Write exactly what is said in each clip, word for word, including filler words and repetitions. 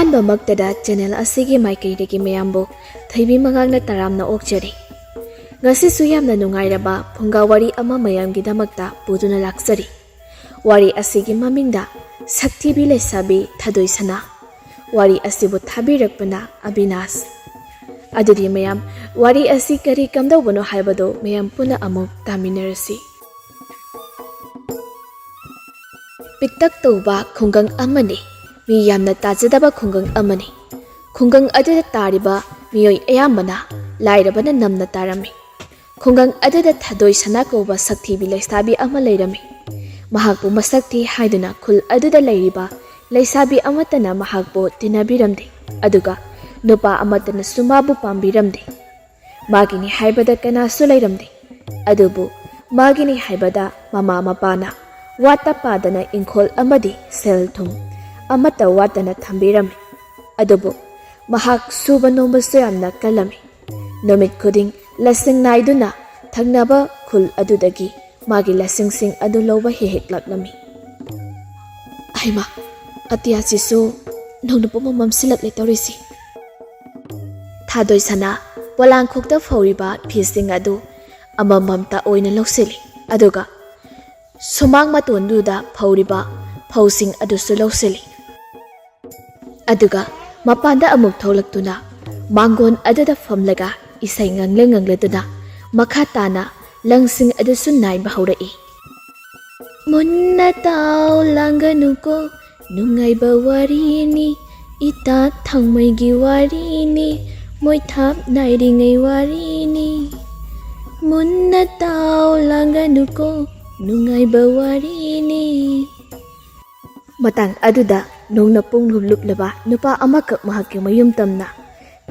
ꯑꯍꯥꯟꯕꯃꯛꯇꯗ channel ꯑꯁꯤꯒꯤ ꯃꯥꯏꯀꯩꯗꯒꯤ ꯃꯌꯥꯝꯕꯨ ꯊꯣꯏꯕꯤ ꯃꯉꯥꯡꯅ ꯇꯔꯥꯝꯅ ꯑꯣꯛꯆꯔꯤ꯫ ꯉꯁꯤꯁꯨ ꯌꯥꯝꯅ ꯅꯨꯡꯉꯥꯏꯔꯕ ꯐꯨꯡꯒꯥ ꯋꯥꯔꯤ ꯑꯃ ꯃꯌꯥꯝꯒꯤꯗꯃꯛꯇ ꯄꯨꯗꯨꯅ ꯂꯥꯛꯆꯔꯤ꯫ ꯋꯥꯔꯤ ꯑꯁꯤꯒꯤ ꯃꯃꯤꯡꯗ ꯁꯛꯊꯤꯕꯤ ꯂꯩꯁꯥꯕꯤ ꯊꯥꯗꯣꯏ ꯁꯅꯥ꯫ ꯋꯥꯔꯤ ꯑꯁꯤꯕꯨ ꯊꯥꯕꯤꯔꯛꯄꯅ ꯑꯕꯤꯅꯥꯁ꯫ ꯑꯗꯨꯗꯤ ꯃꯌꯥꯝ, ꯋꯥꯔꯤ ꯑꯁꯤ ꯀꯔꯤ ꯀꯝꯗꯧꯕꯅꯣ ꯍꯥꯏꯕꯗꯨ ꯃꯌꯥꯝ ꯄꯨꯟꯅ ꯑꯃꯨꯛ ꯇꯥꯃꯤꯟꯅꯔꯁꯤ꯫ ꯄꯤꯛꯇꯛ ꯇꯧꯕ ꯈꯨꯡꯒꯪ ꯑꯃꯅꯤ꯫ ꯃꯤ ꯌꯥꯝꯅ ꯇꯥꯖꯗꯕ ꯈꯨꯡꯒꯪ ꯑꯃꯅꯤ꯫ ꯈꯨꯡꯒꯪ ꯑꯗꯨꯗ ꯇꯥꯔꯤꯕ ꯃꯤꯑꯣꯏ ꯑꯌꯥꯝꯕꯅ ꯂꯥꯏꯔꯕꯅ ꯅꯝꯅ ꯇꯥꯔꯝꯃꯤ꯫ ꯈꯨꯡꯒꯪ ꯑꯗꯨꯗ ꯊꯥꯗꯣꯏ ꯁꯅꯥ ꯀꯧꯕ ꯁꯛꯊꯤꯕꯤ ꯂꯩꯁꯥꯕꯤ ꯑꯃ ꯂꯩꯔꯝꯃꯤ꯫ ꯃꯍꯥꯛꯄꯨ ꯃꯁꯛ ꯊꯤ ꯍꯥꯏꯗꯨꯅ ꯈꯨꯜ ꯑꯗꯨꯗ ꯂꯩꯔꯤꯕ ꯂꯩꯁꯥꯕꯤ ꯑꯃꯠꯇꯅ ꯃꯍꯥꯛꯄꯨ ꯇꯤꯟꯅꯕꯤꯔꯝꯗꯦ, ꯑꯗꯨꯒ ꯅꯨꯄꯥ ꯑꯃꯠꯇꯅꯁꯨ ꯃꯥꯕꯨ ꯄꯥꯝꯕꯤꯔꯝꯗꯦ꯫ ꯃꯥꯒꯤꯅꯤ ꯍꯥꯏꯕꯗ ꯀꯅꯥꯁꯨ ꯂꯩꯔꯝꯗꯦ꯫ ꯑꯗꯨꯕꯨ ꯃꯥꯒꯤꯅꯤ ꯍꯥꯏꯕꯗ ꯃꯃꯥ ꯃꯄꯥꯅ ꯋꯥꯠꯇ ꯄꯥꯗꯅ ꯏꯪꯈꯣꯜ ꯑꯃꯗꯤ ꯁꯦꯜ ꯊꯨꯝ ꯑꯃꯠꯇ ꯋꯥꯠꯇꯅ ꯊꯝꯕꯤꯔꯝꯃꯤ꯫ ꯑꯗꯨꯕꯨ ꯃꯍꯥꯛ ꯁꯨꯕ ꯅꯣꯝꯕꯁꯨ ꯌꯥꯝꯅ ꯀꯜꯂꯝꯃꯤ꯫ ꯅꯨꯃꯤꯠ ꯈꯨꯗꯤꯡ ꯂꯁꯤꯡ ꯅꯥꯏꯗꯨꯅ ꯊꯪꯅꯕ ꯈꯨꯜ ꯑꯗꯨꯗꯒꯤ ꯃꯥꯒꯤ ꯂꯁꯤꯡꯁꯤꯡ ꯑꯗꯨ ꯂꯧꯕ ꯍꯦꯛ ꯍꯦꯛ ꯂꯥꯛꯂꯝꯃꯤ꯫ "ꯍꯩꯃꯥ, ꯑꯇꯤꯌꯥꯁꯤꯁꯨ ꯅꯣꯡꯅ ꯄꯨꯝꯃꯝ ꯃꯝꯁꯤꯜꯂꯛꯂꯦ ꯇꯧꯔꯤꯁꯤ꯫" ꯊꯥꯗꯣꯏ ꯁꯅꯥ ꯄꯣꯂꯥꯡꯈꯣꯛꯇ ꯐꯧꯔꯤꯕ ꯐꯤꯁꯤꯡ ꯑꯗꯨ ꯑꯃꯃꯝꯇ ꯑꯣꯏꯅ ꯂꯧꯁꯤꯜꯂꯤ, ꯑꯗꯨꯒ ꯁꯨꯃꯥꯡ ꯃꯇꯣꯟꯗꯨꯗ ꯐꯧꯔꯤꯕ ꯐꯧꯁꯤꯡ ꯑꯗꯨꯁꯨ ꯂꯧꯁꯤꯜꯂꯤ꯫ ꯑꯗꯨꯒ ꯃꯄꯥꯟꯗ ꯑꯃꯨꯛ ꯊꯣꯛꯂꯛꯇꯨꯅ ꯃꯥꯡꯒꯣꯟ ꯑꯗꯨꯗ ꯐꯝꯂꯒ ꯏꯁꯩ ꯉꯪꯂ ꯉꯪꯂꯗꯨꯅ ꯃꯈꯥ ꯇꯥꯅ ꯂꯪꯁꯤꯡ ꯑꯗꯨꯁꯨ ꯅꯥꯏꯕ ꯍꯧꯔꯛꯏ꯫ "ꯃꯨꯟꯅ ꯇꯥꯎ, ꯂꯥꯡꯒꯅꯨꯀꯣ, ꯅꯨꯡꯉꯥꯏꯕ ꯋꯥꯔꯤꯅꯤ, ꯏꯇꯥ ꯊꯥꯡꯃꯩꯒꯤ ꯋꯥꯔꯤꯅꯤ, ꯃꯣꯏꯊꯥꯞ ꯅꯥꯏꯔꯤꯉꯩ ꯋꯥꯔꯤꯅꯤ꯫ ꯃꯨꯟꯅ ꯇꯥꯎ, ꯂꯥꯡꯒꯅꯨꯀꯣ, ꯅꯨꯡꯉꯥꯏꯕ ꯋꯥꯔꯤꯅꯤ꯫" ꯃꯇꯥꯡ ꯑꯗꯨꯗ ꯅꯣꯡꯅ ꯄꯨꯡꯂꯨꯞ ꯂꯨꯞꯂꯕ ꯅꯨꯄꯥ ꯑꯃꯈꯛ ꯃꯍꯥꯛꯀꯤ ꯃꯌꯨꯝ ꯇꯝꯅ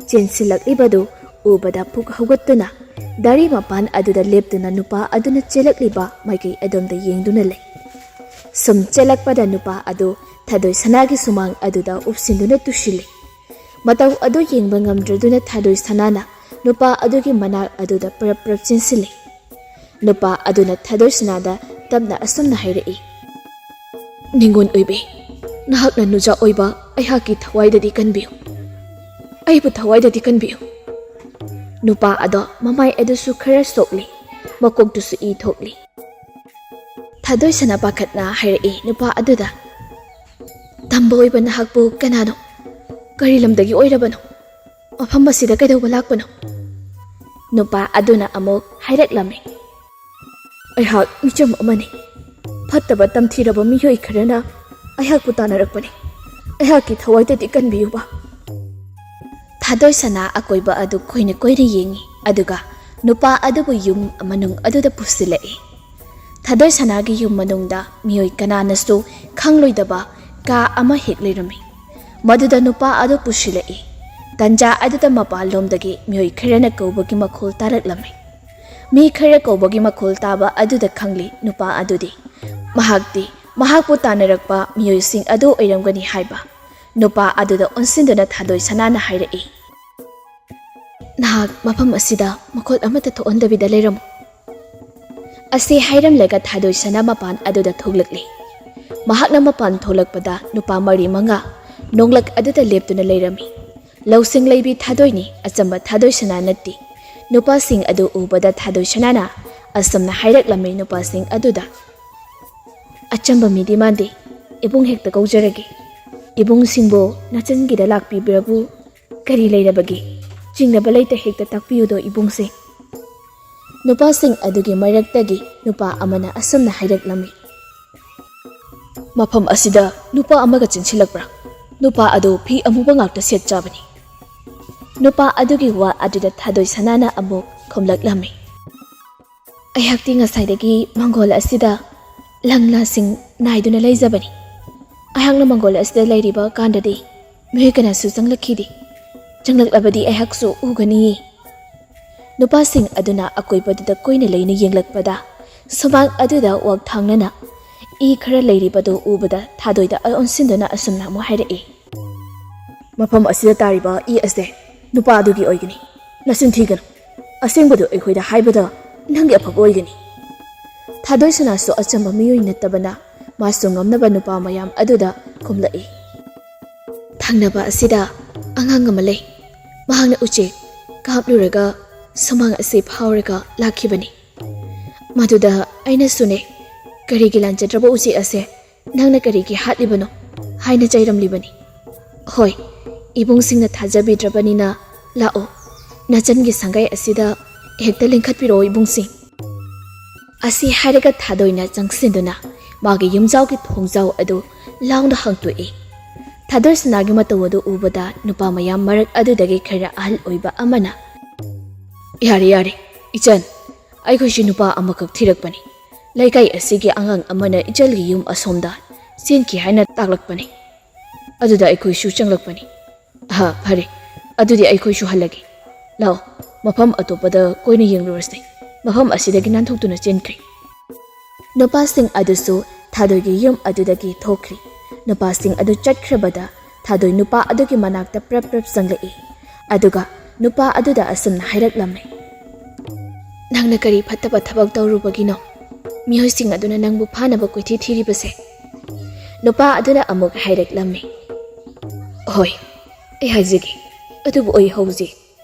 ꯆꯦꯟꯁꯤꯜꯂꯛꯂꯤꯕꯗꯨ ꯎꯕꯗ ꯄꯨꯛ ꯍꯧꯒꯠꯇꯨꯅ ꯗꯥꯔꯤ ꯃꯄꯥꯟ ꯑꯗꯨꯗ ꯂꯦꯞꯇꯨꯅ ꯅꯨꯄꯥ ꯑꯗꯨꯅ ꯆꯦꯜꯂꯛꯂꯤꯕ ꯃꯥꯏꯀꯩ ꯑꯗꯣꯝꯗ ꯌꯦꯡꯗꯨꯅ ꯂꯩ꯫ ꯁꯨꯝ ꯆꯦꯜꯂꯛꯄꯗ ꯅꯨꯄꯥ ꯑꯗꯨ ꯊꯥꯗꯣꯏ ꯁꯅꯥꯒꯤ ꯁꯨꯃꯥꯡ ꯑꯗꯨꯗ ꯎꯞꯁꯤꯟꯗꯨꯅ ꯇꯨꯁꯤꯜꯂꯤ꯫ ꯃꯇꯧ ꯑꯗꯨ ꯌꯦꯡꯕ ꯉꯝꯗ꯭ꯔꯗꯨꯅ ꯊꯥꯗꯣꯏ ꯁꯅꯥꯅ ꯅꯨꯄꯥ ꯑꯗꯨꯒꯤ ꯃꯅꯥꯛ ꯑꯗꯨꯗ ꯄꯔꯞ ꯄꯔꯞ ꯆꯦꯟꯁꯤꯜꯂꯤ꯫ ꯅꯨꯄꯥ ꯑꯗꯨꯅ ꯊꯥꯗꯣꯏ ꯁꯅꯥꯗ ꯇꯞꯅ ꯑꯁꯨꯝꯅ ꯍꯥꯏꯔꯛꯏ, "ꯅꯤꯉꯣꯜ ꯑꯣꯏꯕꯤ, ꯅꯍꯥꯛꯅ ꯅꯨꯖꯥ ꯑꯣꯏꯕ ꯑꯩꯍꯥꯛꯀꯤ ꯊꯋꯥꯏꯗꯗꯤ ꯀꯟꯕꯤꯌꯨ, ꯑꯩꯕꯨ ꯊꯋꯥꯏꯗꯗꯤ ꯀꯟꯕꯤꯌꯨ꯫ ꯅꯨꯄꯥ ꯑꯗꯣ ꯃꯃꯥꯏ ꯑꯗꯨꯁꯨ ꯈꯔ ꯁꯣꯛꯂꯤ, ꯃꯀꯣꯛꯇꯨꯁꯨ ꯏ ꯊꯣꯛꯂꯤ꯫ ꯊꯥꯗꯣꯏ ꯁꯅꯥ ꯄꯥꯈꯠꯅ ꯍꯥꯏꯔꯛꯏ ꯅꯨꯄꯥ ꯑꯗꯨꯗ, "ꯇꯝꯕ ꯑꯣꯏꯕ ꯅꯍꯥꯛꯄꯨ ꯀꯅꯥꯅꯣ? ꯀꯔꯤ ꯂꯝꯗꯒꯤ ꯑꯣꯏꯔꯕꯅꯣ? ꯃꯐꯝ ꯑꯁꯤꯗ ꯀꯩꯗꯧꯕ ꯂꯥꯛꯄꯅꯣ?" ꯅꯨꯄꯥ ꯑꯗꯨꯅ ꯑꯃꯨꯛ ꯍꯥꯏꯔꯛꯂꯝꯃꯤ, "ꯑꯩꯍꯥꯛ ꯃꯤꯆꯝ ꯑꯃꯅꯤ꯫ ꯐꯠꯇꯕ ꯇꯝꯊꯤꯔꯕ ꯃꯤꯑꯣꯏ ꯈꯔꯅ ꯑꯩꯍꯥꯛꯄꯨ ꯇꯥꯟꯅꯔꯛꯄꯅꯤ꯫ ꯑꯩꯍꯥꯛꯀꯤ ꯊꯋꯥꯏꯗꯗꯤ ꯀꯟꯕꯤꯌꯨꯕ꯫" ꯊꯥꯗꯣꯏ ꯁꯅꯥ ꯑꯀꯣꯏꯕ ꯑꯗꯨ ꯀꯣꯏꯅ ꯀꯣꯏꯅ ꯌꯦꯡꯉꯤ, ꯑꯗꯨꯒ ꯅꯨꯄꯥ ꯑꯗꯨꯕꯨ ꯌꯨꯝ ꯃꯅꯨꯡ ꯑꯗꯨꯗ ꯄꯨꯁꯤꯜꯂꯛꯏ꯫ ꯊꯥꯗꯣꯏ ꯁꯅꯥꯒꯤ ꯌꯨꯝ ꯃꯅꯨꯡꯗ ꯃꯤꯑꯣꯏ ꯀꯅꯥꯅꯁꯨ ꯈꯪꯂꯣꯏꯗꯕ ꯀꯥ ꯑꯃ ꯍꯦꯛ ꯂꯩꯔꯝꯃꯤ꯫ ꯃꯗꯨꯗ ꯅꯨꯄꯥ ꯑꯗꯨ ꯄꯨꯁꯤꯜꯂꯛꯏ꯫ ꯇꯟꯖꯥ ꯑꯗꯨꯗ ꯃꯄꯥꯟꯂꯣꯝꯗꯒꯤ ꯃꯤꯑꯣꯏ ꯈꯔꯅ ꯀꯧꯕꯒꯤ ꯃꯈꯣꯜ ꯇꯥꯔꯛꯂꯝꯃꯤ꯫ ꯃꯤ ꯈꯔ ꯀꯧꯕꯒꯤ ꯃꯈꯣꯜ ꯇꯥꯕ ꯑꯗꯨꯗ ꯈꯪꯂꯤ ꯅꯨꯄꯥ ꯑꯗꯨꯗꯤ ꯃꯍꯥꯛꯇꯤ ꯃꯍꯥꯛꯄꯨ ꯇꯥꯟꯅꯔꯛꯄ ꯃꯤꯑꯣꯏꯁꯤꯡ ꯑꯗꯨ ꯑꯣꯏꯔꯝꯒꯅꯤ ꯍꯥꯏꯕ꯫ ꯅꯨꯄꯥ ꯑꯗꯨꯗ ꯑꯣꯟꯁꯤꯟꯗꯨꯅ ꯊꯥꯗꯣꯏ ꯁꯅꯥꯅ ꯍꯥꯏꯔꯛꯏ, "ꯅꯍꯥꯛ ꯃꯐꯝ ꯑꯁꯤꯗ ꯃꯈꯣꯜ ꯑꯃꯠꯇ ꯊꯣꯛꯍꯟꯗꯕꯤꯗ ꯂꯩꯔꯝꯃꯨ꯫" ꯑꯁꯤ ꯍꯥꯏꯔꯝꯂꯒ ꯊꯥꯗꯣꯏ ꯁꯅꯥ ꯃꯄꯥꯟ ꯑꯗꯨꯗ ꯊꯣꯛꯂꯛꯂꯤ꯫ ꯃꯍꯥꯛꯅ ꯃꯄꯥꯟ ꯊꯣꯛꯂꯛꯄꯗ ꯅꯨꯄꯥ ꯃꯔꯤ ꯃꯉꯥ ꯅꯣꯡꯂꯛ ꯑꯗꯨꯗ ꯂꯦꯞꯇꯨꯅ ꯂꯩꯔꯝꯃꯤ꯫ ꯂꯧꯁꯤꯡ ꯂꯩꯕꯤ ꯊꯥꯗꯣꯏꯅꯤ, ꯑꯆꯝꯕ ꯊꯥꯗꯣꯏ ꯁꯅꯥ ꯅꯠꯇꯦ꯫ ꯅꯨꯄꯥꯁꯤꯡ ꯑꯗꯨ ꯎꯕꯗ ꯊꯥꯗꯣꯏ ꯁꯅꯥꯅ ꯑꯁꯨꯝꯅ ꯍꯥꯏꯔꯛꯂꯝꯃꯤ ꯅꯨꯄꯥꯁꯤꯡ ꯑꯗꯨꯗ, "ꯑꯆꯝꯕ ꯃꯤꯗꯤ ꯃꯥꯟꯗꯦ, ꯏꯕꯨꯡ ꯍꯦꯛꯇ ꯀꯧꯖꯔꯒꯦ꯫ ꯏꯕꯨꯡꯁꯤꯡꯕꯨ ꯅꯆꯟꯒꯤꯗ ꯂꯥꯛꯄꯤꯕ꯭ꯔꯕꯨ? ꯀꯔꯤ ꯂꯩꯔꯕꯒꯦ? ꯆꯤꯡꯅꯕ ꯂꯩꯇ ꯍꯦꯛꯇ ꯇꯥꯛꯄꯤꯌꯨꯗꯣ ꯏꯕꯨꯡꯁꯦ꯫" ꯅꯨꯄꯥꯁꯤꯡ ꯑꯗꯨꯒꯤ ꯃꯔꯛꯇꯒꯤ ꯅꯨꯄꯥ ꯑꯃꯅ ꯑꯁꯨꯝꯅ ꯍꯥꯏꯔꯛꯂꯝꯃꯤ, "ꯃꯐꯝ ꯑꯁꯤꯗ ꯅꯨꯄꯥ ꯑꯃꯒ ꯆꯦꯟꯁꯤꯜꯂꯛꯄ꯭ꯔꯥ? ꯅꯨꯄꯥ ꯑꯗꯨ ꯐꯤ ꯑꯃꯨꯕ ꯉꯥꯛꯇ ꯁꯦꯠ ꯆꯥꯕꯅꯤ꯫" ꯅꯨꯄꯥ ꯑꯗꯨꯒꯤ ꯋꯥ ꯑꯗꯨꯗ ꯊꯥꯗꯣꯏ ꯁꯅꯥꯅ ꯑꯃꯨꯛ ꯈꯨꯝꯂꯛꯂꯝꯃꯤ, "ꯑꯩꯍꯥꯛꯇꯤ ꯉꯁꯥꯏꯗꯒꯤ ꯃꯪꯒꯣꯜ ꯑꯁꯤꯗ ꯂꯪꯂꯥꯁꯤꯡ ꯅꯥꯏꯗꯨꯅ ꯂꯩꯖꯕꯅꯤ꯫ ꯑꯩꯍꯥꯛꯅ ꯃꯪꯒꯣꯜ ꯑꯁꯤꯗ ꯂꯩꯔꯤꯕ ꯀꯥꯟꯗꯗꯤ ꯃꯤꯑꯣꯏ ꯀꯅꯥꯁꯨ ꯆꯪꯂꯛꯈꯤꯗꯦ꯫ ꯆꯪꯂꯛꯂꯕꯗꯤ ꯑꯩꯍꯥꯛꯁꯨ ꯎꯒꯅꯤꯌꯦ꯫" ꯅꯨꯄꯥꯁꯤꯡ ꯑꯗꯨꯅ ꯑꯀꯣꯏꯕꯗꯨꯗ ꯀꯣꯏꯅ ꯂꯩꯅ ꯌꯦꯡꯂꯛꯄꯗ ꯁꯨꯃꯥꯡ ꯑꯗꯨꯗ ꯋꯥꯛ ꯊꯥꯡꯅꯅ ꯏ ꯈꯔ ꯂꯩꯔꯤꯕꯗꯨ ꯎꯕꯗ ꯊꯥꯗꯣꯏꯗ ꯑꯣꯟꯁꯤꯟꯗꯨꯅ ꯑꯁꯨꯝꯅ ꯑꯃꯨꯛ ꯍꯥꯏꯔꯛꯏ, "ꯃꯐꯝ ꯑꯁꯤꯗ ꯇꯥꯔꯤꯕ ꯏ ꯑꯁꯦ ꯅꯨꯄꯥ ꯑꯗꯨꯒꯤ ꯑꯣꯏꯒꯅꯤ꯫ ꯅꯆꯤꯟ ꯊꯤꯒꯅꯨ꯫ ꯑꯁꯦꯡꯕꯗꯨ ꯑꯩꯈꯣꯏꯗ ꯍꯥꯏꯕꯗ ꯅꯪꯒꯤ ꯑꯐꯕ ꯑꯣꯏꯒꯅꯤ꯫" ꯊꯥꯗꯣꯏ ꯁꯅꯥꯁꯨ ꯑꯆꯝꯕ ꯃꯤꯑꯣꯏ ꯅꯠꯇꯕꯅ ꯃꯥꯁꯨ ꯉꯝꯅꯕ ꯅꯨꯄꯥ ꯃꯌꯥꯝ ꯑꯗꯨꯗ ꯈꯨꯝꯂꯛꯏ, ꯊꯪꯅꯕ ꯑꯁꯤꯗ ꯑꯉꯥꯡ ꯑꯃ ꯂꯩ꯫ ꯃꯍꯥꯛꯅ ꯎꯆꯦꯛ ꯀꯥꯞꯂꯨꯔꯒ ꯁꯨꯃꯥꯡ ꯑꯁꯤ ꯐꯥꯎꯔꯒ ꯂꯥꯛꯈꯤꯕꯅꯤ꯫ ꯃꯗꯨꯗ ꯑꯩꯅꯁꯨꯅꯦ, "ꯀꯔꯤꯒꯤ ꯂꯥꯟꯖꯗ꯭ꯔꯕ ꯎꯆꯦꯛ ꯑꯁꯦ ꯅꯪꯅ ꯀꯔꯤꯒꯤ ꯍꯥꯠꯂꯤꯕꯅꯣ?" ꯍꯥꯏꯅ ꯆꯩꯔꯝꯂꯤꯕꯅꯤ꯫ "ꯍꯣꯏ, ꯏꯕꯨꯡꯁꯤꯡꯅ ꯊꯥꯖꯕꯤꯗ꯭ꯔꯕꯅꯤꯅ ꯂꯥꯛꯑꯣ, ꯅꯆꯟꯒꯤ ꯁꯪꯒꯥꯏ ꯑꯁꯤꯗ ꯍꯦꯛꯇ ꯂꯦꯡꯈꯠꯄꯤꯔꯛꯑꯣ ꯏꯕꯨꯡꯁꯤꯡ꯫" ꯑꯁꯤ ꯍꯥꯏꯔꯒ ꯊꯥꯗꯣꯏꯅ ꯆꯪꯁꯤꯟꯗꯨꯅ ꯃꯥꯒꯤ ꯌꯨꯝꯖꯥꯎꯒꯤ ꯊꯣꯡꯖꯥꯎ ꯑꯗꯨ ꯂꯥꯎꯅ ꯍꯥꯡꯇꯣꯛꯏ꯫ ꯊꯥꯗꯣꯏ ꯁꯅꯥꯒꯤ ꯃꯇꯧ ꯑꯗꯨ ꯎꯕꯗ ꯅꯨꯄꯥ ꯃꯌꯥꯝ ꯃꯔꯛ ꯑꯗꯨꯗꯒꯤ ꯈꯔ ꯑꯍꯜ ꯑꯣꯏꯕ ꯑꯃꯅ, "ꯌꯥꯔꯦ, ꯌꯥꯔꯦ, ꯏꯆꯟ, ꯑꯩꯈꯣꯏꯁꯨ ꯅꯨꯄꯥ ꯑꯃꯈꯛ ꯊꯤꯔꯛꯄꯅꯤ꯫ ꯂꯩꯀꯥꯏ ꯑꯁꯤꯒꯤ ꯑꯉꯥꯡ ꯑꯃꯅ ꯏꯆꯜꯒꯤ ꯌꯨꯝ ꯑꯁꯣꯝꯗ ꯆꯦꯟꯈꯤ ꯍꯥꯏꯅ ꯇꯥꯛꯂꯛꯄꯅꯤ꯫ ꯑꯗꯨꯗ ꯑꯩꯈꯣꯏꯁꯨ ꯆꯪꯂꯛꯄꯅꯤ꯫ ꯑꯍ, ꯐꯔꯦ, ꯑꯗꯨꯗꯤ ꯑꯩꯈꯣꯏꯁꯨ ꯍꯜꯂꯒꯦ꯫ ꯂꯥꯛꯑꯣ, ꯃꯐꯝ ꯑꯇꯣꯞꯄꯗ ꯀꯣꯏꯅ ꯌꯦꯡꯂꯨꯔꯁꯤ꯫ ꯃꯐꯝ ꯑꯁꯤꯗꯒꯤ ꯅꯥꯟꯊꯣꯛꯇꯨꯅ ꯆꯦꯟꯈ꯭ꯔꯦ꯫" ꯅꯨꯄꯥꯁꯤꯡ ꯑꯗꯨꯁꯨ ꯊꯥꯗꯣꯏꯒꯤ ꯌꯨꯝ ꯑꯗꯨꯗꯒꯤ ꯊꯣꯛꯈ꯭ꯔꯤ꯫ ꯅꯨꯄꯥꯁꯤꯡ ꯑꯗꯨ ꯆꯠꯈ꯭ꯔꯕꯗ ꯊꯥꯗꯣꯏ ꯅꯨꯄꯥ ꯑꯗꯨꯒꯤ ꯃꯅꯥꯛꯇ ꯄ꯭ꯔꯞ ꯄ꯭ꯔꯞ ꯆꯪꯂꯛꯏ꯫ ꯑꯗꯨꯒ ꯅꯨꯄꯥ ꯑꯗꯨꯗ ꯑꯁꯨꯝꯅ ꯍꯥꯏꯔꯛꯂꯝꯃꯤ, "ꯅꯪꯅ ꯀꯔꯤ ꯐꯠꯇꯕ ꯊꯕꯛ ꯇꯧꯔꯨꯕꯒꯤꯅꯣ? ꯃꯤꯑꯣꯏꯁꯤꯡ ꯑꯗꯨꯅ ꯅꯪꯕꯨ ꯐꯥꯅꯕ ꯀꯣꯏꯊꯤ ꯊꯤꯔꯤꯕꯁꯦ?" ꯅꯨꯄꯥ ꯑꯗꯨꯅ ꯑꯃꯨꯛ ꯍꯥꯏꯔꯛꯂꯝꯃꯤ, "ꯍꯣꯏ, ꯑꯩ ꯍꯥꯏꯖꯒꯦ, ꯑꯗꯨꯕꯨ ꯑꯩ ꯍꯧꯖꯤꯛ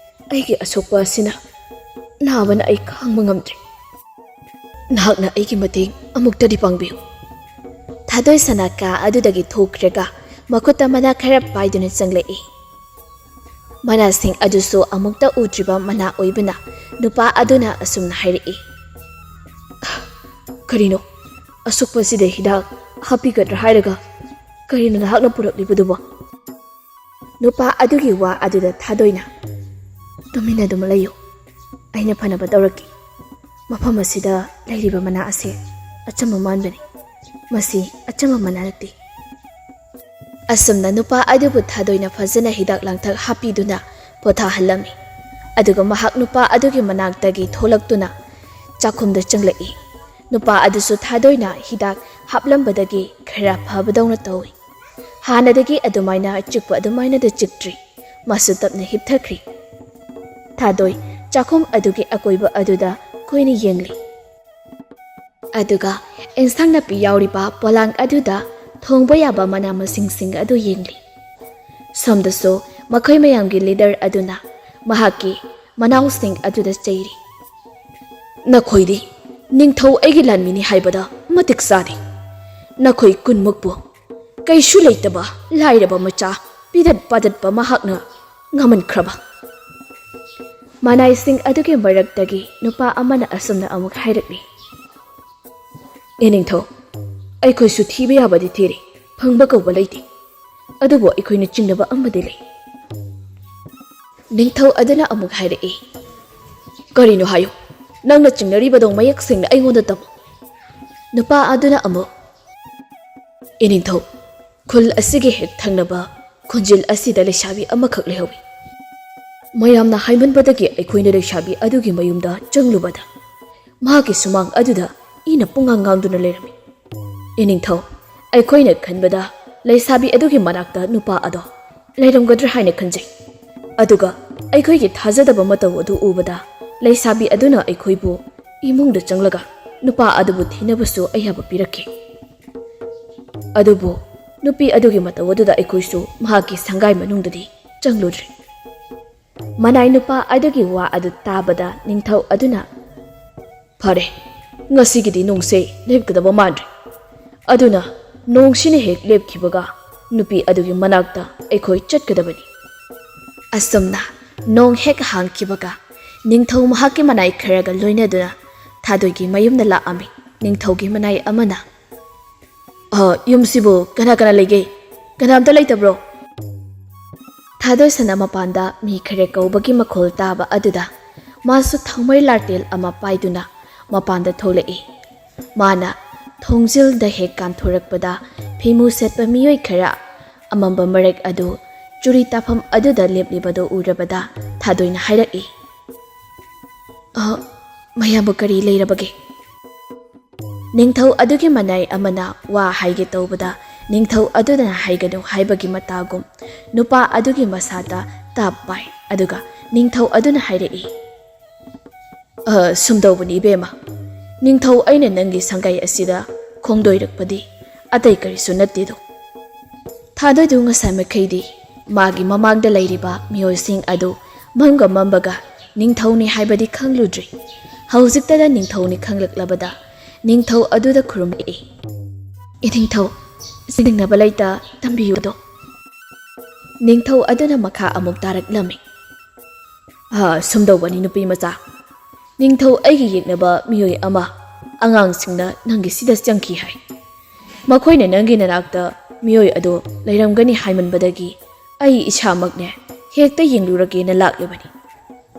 ꯑꯩꯒꯤ ꯑꯁꯣꯛꯄ ꯑꯁꯤꯅ ꯅꯥꯕꯅ ꯑꯩ ꯈꯥꯡꯕ ꯉꯝꯗ꯭ꯔꯦ꯫ ꯅꯍꯥꯛꯅ ꯑꯩꯒꯤ ꯃꯇꯦꯡ ꯑꯃꯨꯛꯇꯗꯤ ꯄꯥꯡꯕꯤꯌꯨ꯫" ꯊꯥꯗꯣꯏ ꯁꯅꯥ ꯀꯥ ꯑꯗꯨꯗꯒꯤ ꯊꯣꯛꯈ꯭ꯔꯒ ꯃꯈꯨꯠꯇ ꯃꯅꯥ ꯈꯔ ꯄꯥꯏꯗꯨꯅ ꯆꯪꯂꯛꯏ꯫ ꯃꯅꯥꯁꯤꯡ ꯑꯗꯨꯁꯨ ꯑꯃꯨꯛꯇ ꯎꯗ꯭ꯔꯤꯕ ꯃꯅꯥ ꯑꯣꯏꯕꯅ ꯅꯨꯄꯥ ꯑꯗꯨꯅ ꯑꯁꯨꯝꯅ ꯍꯥꯏꯔꯛꯏ, "ꯀꯔꯤꯅꯣ? ꯑꯁꯣꯛꯄꯁꯤꯗ ꯍꯤꯗꯥꯛ ꯍꯥꯞꯄꯤꯒꯗ꯭ꯔꯥ ꯍꯥꯏꯔꯒ ꯀꯔꯤꯅꯣ ꯅꯍꯥꯛꯅ ꯄꯨꯔꯛꯂꯤꯕꯗꯨꯕꯣ?" ꯅꯨꯄꯥ ꯑꯗꯨꯒꯤ ꯋꯥ ꯑꯗꯨꯗ ꯊꯥꯗꯣꯏꯅ, "ꯇꯨꯃꯤꯟꯅ ꯑꯗꯨꯝ ꯂꯩꯌꯨ꯫ ꯑꯩꯅ ꯐꯅꯕ ꯇꯧꯔꯛꯀꯦ꯫ ꯃꯐꯝ ꯑꯁꯤꯗ ꯂꯩꯔꯤꯕ ꯃꯅꯥ ꯑꯁꯦ ꯑꯆꯝꯕ ꯃꯥꯟꯕꯅꯤ꯫ ꯃꯁꯤ ꯑꯆꯝꯕ ꯃꯅꯥ ꯅꯠꯇꯦ꯫" ꯑꯁꯨꯝꯅ ꯅꯨꯄꯥ ꯑꯗꯨꯕꯨ ꯊꯥꯗꯣꯏꯅ ꯐꯖꯅ ꯍꯤꯗꯥꯛ ꯂꯥꯡꯊꯛ ꯍꯥꯞꯄꯤꯗꯨꯅ ꯄꯣꯊꯥꯍꯜꯂꯝꯃꯤ꯫ ꯑꯗꯨꯒ ꯃꯍꯥꯛ ꯅꯨꯄꯥ ꯑꯗꯨꯒꯤ ꯃꯅꯥꯛꯇꯒꯤ ꯊꯣꯛꯂꯛꯇꯨꯅ ꯆꯥꯛꯈꯨꯝꯗ ꯆꯪꯂꯛꯏ꯫ ꯅꯨꯄꯥ ꯑꯗꯨꯁꯨ ꯊꯥꯗꯣꯏꯅ ꯍꯤꯗꯥꯛ ꯍꯥꯞꯂꯝꯕꯗꯒꯤ ꯈꯔ ꯐꯕꯗꯧꯅ ꯇꯧꯏ꯫ ꯍꯥꯟꯅꯗꯒꯤ ꯑꯗꯨꯃꯥꯏꯅ ꯆꯤꯛꯄ ꯑꯗꯨꯃꯥꯏꯅꯗ ꯆꯤꯛꯇ꯭ꯔꯤ꯫ ꯃꯥꯁꯨ ꯇꯞꯅ ꯍꯤꯞꯊꯈ꯭ꯔꯤ꯫ ꯊꯥꯗꯣꯏ ꯆꯥꯛꯈꯨꯝ ꯑꯗꯨꯒꯤ ꯑꯀꯣꯏꯕ ꯑꯗꯨꯗ ꯀꯨꯏꯅ ꯌꯦꯡꯂꯤ꯫ ꯑꯗꯨꯒ ꯏꯟꯁꯥꯡ ꯅꯥꯄꯤ ꯌꯥꯎꯔꯤꯕ ꯄꯣꯂꯥꯡ ꯑꯗꯨꯗ ꯊꯣꯡꯕ ꯌꯥꯕ ꯃꯅꯥ ꯃꯁꯤꯡꯁꯤꯡ ꯑꯗꯨ ꯌꯦꯡꯂꯤ꯫ ꯁꯣꯝꯗꯁꯨ ꯃꯈꯣꯏ ꯃꯌꯥꯝꯒꯤ ꯂꯤꯗꯔ ꯑꯗꯨꯅ ꯃꯍꯥꯛꯀꯤ ꯃꯅꯥꯎꯁꯤꯡ ꯑꯗꯨꯗ ꯆꯩꯔꯤ꯫ "ꯅꯈꯣꯏꯗꯤ ꯅꯤꯡꯊꯧ ꯑꯩꯒꯤ ꯂꯥꯟꯃꯤꯅꯤ ꯍꯥꯏꯕꯗ ꯃꯇꯤꯛ ꯆꯥꯗꯦ꯫ ꯅꯈꯣꯏ ꯀꯨꯟꯃꯨꯛꯄꯨ ꯀꯩꯁꯨ ꯂꯩꯇꯕ ꯂꯥꯏꯔꯕ ꯃꯆꯥ ꯄꯤꯗꯠ ꯄꯥꯗꯠꯄ ꯃꯍꯥꯛꯅ ꯉꯝꯍꯟꯈ꯭ꯔꯕ?" ꯃꯅꯥꯏꯁꯤꯡ ꯑꯗꯨꯒꯤ ꯃꯔꯛꯇꯒꯤ ꯅꯨꯄꯥ ꯑꯃꯅ ꯑꯁꯨꯝꯅ ꯑꯃꯨꯛ ꯍꯥꯏꯔꯛꯂꯤ꯫ "ꯏꯅꯤꯡꯊꯧ, ꯑꯩꯈꯣꯏꯁꯨ ꯊꯤꯕ ꯌꯥꯕꯗꯤ ꯊꯤꯔꯤ, ꯐꯪꯕ ꯀꯧꯕ ꯂꯩꯇꯦ꯫ ꯑꯗꯨꯕꯨ ꯑꯩꯈꯣꯏꯅ ꯆꯤꯡꯅꯕ ꯑꯃꯗꯤ ꯂꯩ꯫" ꯅꯤꯡꯊꯧ ꯑꯗꯨꯅ ꯑꯃꯨꯛ ꯍꯥꯏꯔꯛꯏ꯫ "ꯀꯔꯤꯅꯣ ꯍꯥꯏꯌꯨ, ꯅꯪꯅ ꯆꯤꯡꯅꯔꯤꯕꯗꯣ ꯃꯌꯦꯛ ꯁꯦꯡꯅ ꯑꯩꯉꯣꯟꯗ ꯇꯝꯃꯨ꯫" ꯅꯨꯄꯥ ꯑꯗꯨꯅ ꯑꯃꯨꯛ, "ꯏꯅꯤꯡꯊꯧ, ꯈꯨꯜ ꯑꯁꯤꯒꯤ ꯍꯦꯛ ꯊꯪꯅꯕ ꯈꯣꯟꯖꯦꯜ ꯑꯁꯤꯗ ꯂꯩꯁꯥꯕꯤ ꯑꯃꯈꯛ ꯂꯩꯍꯧꯏ꯫ ꯃꯌꯥꯝꯅ ꯍꯥꯏꯃꯟꯕꯗꯒꯤ ꯑꯩꯈꯣꯏꯅ ꯂꯩꯁꯥꯕꯤ ꯑꯗꯨꯒꯤ ꯃꯌꯨꯝꯗ ꯆꯪꯂꯨꯕꯗ ꯃꯍꯥꯛꯀꯤ ꯁꯨꯃꯥꯡ ꯑꯗꯨꯗ ꯏꯅ ꯄꯨꯡꯉꯥꯡ ꯉꯥꯡꯗꯨꯅ ꯂꯩꯔꯝꯃꯤ꯫ ꯏꯅꯤꯡꯊꯧ, ꯑꯩꯈꯣꯏꯅ ꯈꯟꯕꯗ ꯂꯩꯁꯥꯕꯤ ꯑꯗꯨꯒꯤ ꯃꯅꯥꯛꯇ ꯅꯨꯄꯥ ꯑꯗꯣ ꯂꯩꯔꯝꯒꯗ꯭ꯔꯥ ꯍꯥꯏꯅ ꯈꯟꯖꯩ꯫ ꯑꯗꯨꯒ ꯑꯩꯈꯣꯏꯒꯤ ꯊꯥꯖꯗꯕ ꯃꯇꯧ ꯑꯗꯨ ꯎꯕꯗ ꯂꯩꯁꯥꯕꯤ ꯑꯗꯨꯅ ꯑꯩꯈꯣꯏꯕꯨ ꯏꯃꯨꯡꯗ ꯆꯪꯂꯒ ꯅꯨꯄꯥ ꯑꯗꯨꯕꯨ ꯊꯤꯅꯕꯁꯨ ꯑꯌꯥꯕ ꯄꯤꯔꯛꯈꯤ꯫ ꯑꯗꯨꯕꯨ ꯅꯨꯄꯤ ꯑꯗꯨꯒꯤ ꯃꯇꯧ ꯑꯗꯨꯗ ꯑꯩꯈꯣꯏꯁꯨ ꯃꯍꯥꯛꯀꯤ ꯁꯪꯒꯥꯏ ꯃꯅꯨꯡꯗꯗꯤ ꯆꯪꯂꯨꯗ꯭ꯔꯤ꯫" ꯃꯅꯥꯏ ꯅꯨꯄꯥ ꯑꯗꯨꯒꯤ ꯋꯥ ꯑꯗꯨ ꯇꯥꯕꯗ ꯅꯤꯡꯊꯧ ꯑꯗꯨꯅ, "ꯐꯔꯦ, ꯉꯁꯤꯒꯤꯗꯤ ꯅꯣꯡꯁꯦ ꯂꯦꯞꯀꯗꯕ ꯃꯥꯟꯗ꯭ꯔꯦ꯫ ꯑꯗꯨꯅ ꯅꯣꯡꯁꯤꯅ ꯍꯦꯛ ꯂꯦꯞꯈꯤꯕꯒ ꯅꯨꯄꯤ ꯑꯗꯨꯒꯤ ꯃꯅꯥꯛꯇ ꯑꯩꯈꯣꯏ ꯆꯠꯀꯗꯕꯅꯤ꯫" ꯑꯁꯨꯝꯅ ꯅꯣꯡ ꯍꯦꯛ ꯍꯥꯡꯈꯤꯕꯒ ꯅꯤꯡꯊꯧ ꯃꯍꯥꯛꯀꯤ ꯃꯅꯥꯏ ꯈꯔꯒ ꯂꯣꯏꯅꯗꯨꯅ ꯊꯥꯗꯣꯏꯒꯤ ꯃꯌꯨꯝꯗ ꯂꯥꯛꯑꯝꯃꯤ꯫ ꯅꯤꯡꯊꯧꯒꯤ ꯃꯅꯥꯏ ꯑꯃꯅ, "ꯑ, ꯌꯨꯝꯁꯤꯕꯨ ꯀꯅꯥ ꯀꯅꯥ ꯂꯩꯒꯦ? ꯀꯅꯥꯝꯇ ꯂꯩꯇꯕ꯭ꯔꯣ?" ꯊꯥꯗꯣꯏꯁꯅ ꯃꯄꯥꯟꯗ ꯃꯤ ꯈꯔ ꯀꯧꯕꯒꯤ ꯃꯈꯣꯜ ꯇꯥꯕ ꯑꯗꯨꯗ ꯃꯥꯁꯨ ꯊꯥꯎꯃꯩ ꯂꯥꯇꯦꯜ ꯑꯃ ꯄꯥꯏꯗꯨꯅ ꯃꯄꯥꯟꯗ ꯊꯣꯛꯂꯛꯏ꯫ ꯃꯥꯅ ꯊꯣꯡꯖꯤꯜꯗ ꯍꯦꯛ ꯀꯥꯟꯊꯣꯔꯛꯄꯗ ꯐꯤꯃꯨ ꯁꯦꯠꯄ ꯃꯤꯑꯣꯏ ꯈꯔ ꯑꯃꯝꯕ ꯃꯔꯛ ꯑꯗꯨ ꯆꯨꯔꯤ ꯇꯥꯐꯝ ꯑꯗꯨꯗ ꯂꯦꯞꯂꯤꯕꯗꯨ ꯎꯔꯕꯗ ꯊꯥꯗꯣꯏꯅ ꯍꯥꯏꯔꯛꯏ, "ꯑ, ꯃꯌꯥꯝꯕꯨ ꯀꯔꯤ ꯂꯩꯔꯕꯒꯦ?" ꯅꯤꯡꯊꯧ ꯑꯗꯨꯒꯤ ꯃꯅꯥꯏ ꯑꯃꯅ ꯋꯥ ꯍꯥꯏꯒꯦ ꯇꯧꯕꯗ ꯅꯤꯡꯊꯧ ꯑꯗꯨꯅ ꯍꯥꯏꯒꯅꯨ ꯍꯥꯏꯕꯒꯤ ꯃꯇꯥꯒꯨꯝ ꯅꯨꯄꯥ ꯑꯗꯨꯒꯤ ꯃꯁꯥꯗ ꯇꯥꯞ ꯄꯥꯏ꯫ ꯑꯗꯨꯒ ꯅꯤꯡꯊꯧ ꯑꯗꯨꯅ ꯍꯥꯏꯔꯛꯏ, "ꯑ, ꯁꯨꯝꯗꯧꯕꯅꯤ ꯏꯕꯦꯝꯃ, ꯅꯤꯡꯊꯧ ꯑꯩꯅ ꯅꯪꯒꯤ ꯁꯪꯒꯥꯏ ꯑꯁꯤꯗ ꯈꯣꯡꯗꯣꯏꯔꯛꯄꯗꯤ ꯑꯇꯩ ꯀꯔꯤꯁꯨ ꯅꯠꯇꯦꯗꯣ꯫ ꯊꯥꯗꯣꯏꯗꯨ ꯉꯁꯥꯏ ꯃꯈꯩꯗꯤ ꯃꯥꯒꯤ ꯃꯃꯥꯡꯗ ꯂꯩꯔꯤꯕ ꯃꯤꯑꯣꯏꯁꯤꯡ ꯑꯗꯨ ꯃꯝꯒ ꯃꯝꯕꯒ ꯅꯤꯡꯊꯧꯅꯤ ꯍꯥꯏꯕꯗꯤ ꯈꯪꯂꯨꯗ꯭ꯔꯤ꯫ ꯍꯧꯖꯤꯛꯇꯗ ꯅꯤꯡꯊꯧꯅꯤ ꯈꯪꯂꯛꯂꯕꯗ ꯅꯤꯡꯊꯧ ꯑꯗꯨꯗ ꯈꯨꯔꯨꯝꯂꯛꯏ꯫ "ꯏꯅꯤꯡꯊꯧ, ꯁꯤꯡꯅꯕ ꯂꯩꯇ ꯇꯝꯕꯤꯌꯨꯗꯣ꯫" ꯅꯤꯡꯊꯧ ꯑꯗꯨꯅ ꯃꯈꯥ ꯑꯃꯨꯛ ꯇꯥꯔꯛꯂꯝꯃꯤ꯫ "ꯑ, ꯁꯨꯝꯗꯧꯕꯅꯤ ꯅꯨꯄꯤ ꯃꯆꯥ, ꯅꯤꯡꯊꯧ ꯑꯩꯒꯤ ꯌꯦꯛꯅꯕ ꯃꯤꯑꯣꯏ ꯑꯃ ꯑꯉꯥꯡꯁꯤꯡꯅ ꯅꯪꯒꯤ ꯁꯤꯗ ꯆꯪꯈꯤ ꯍꯥꯏ꯫ ꯃꯈꯣꯏꯅ ꯅꯪꯒꯤ ꯅꯅꯥꯛꯇ ꯃꯤꯑꯣꯏ ꯑꯗꯨ ꯂꯩꯔꯝꯒꯅꯤ ꯍꯥꯏꯃꯟꯕꯗꯒꯤ ꯑꯩ ꯏꯁꯥꯃꯛꯅꯦ ꯍꯦꯛꯇ ꯌꯦꯡꯂꯨꯔꯒꯦꯅ ꯂꯥꯛꯂꯤꯕꯅꯤ꯫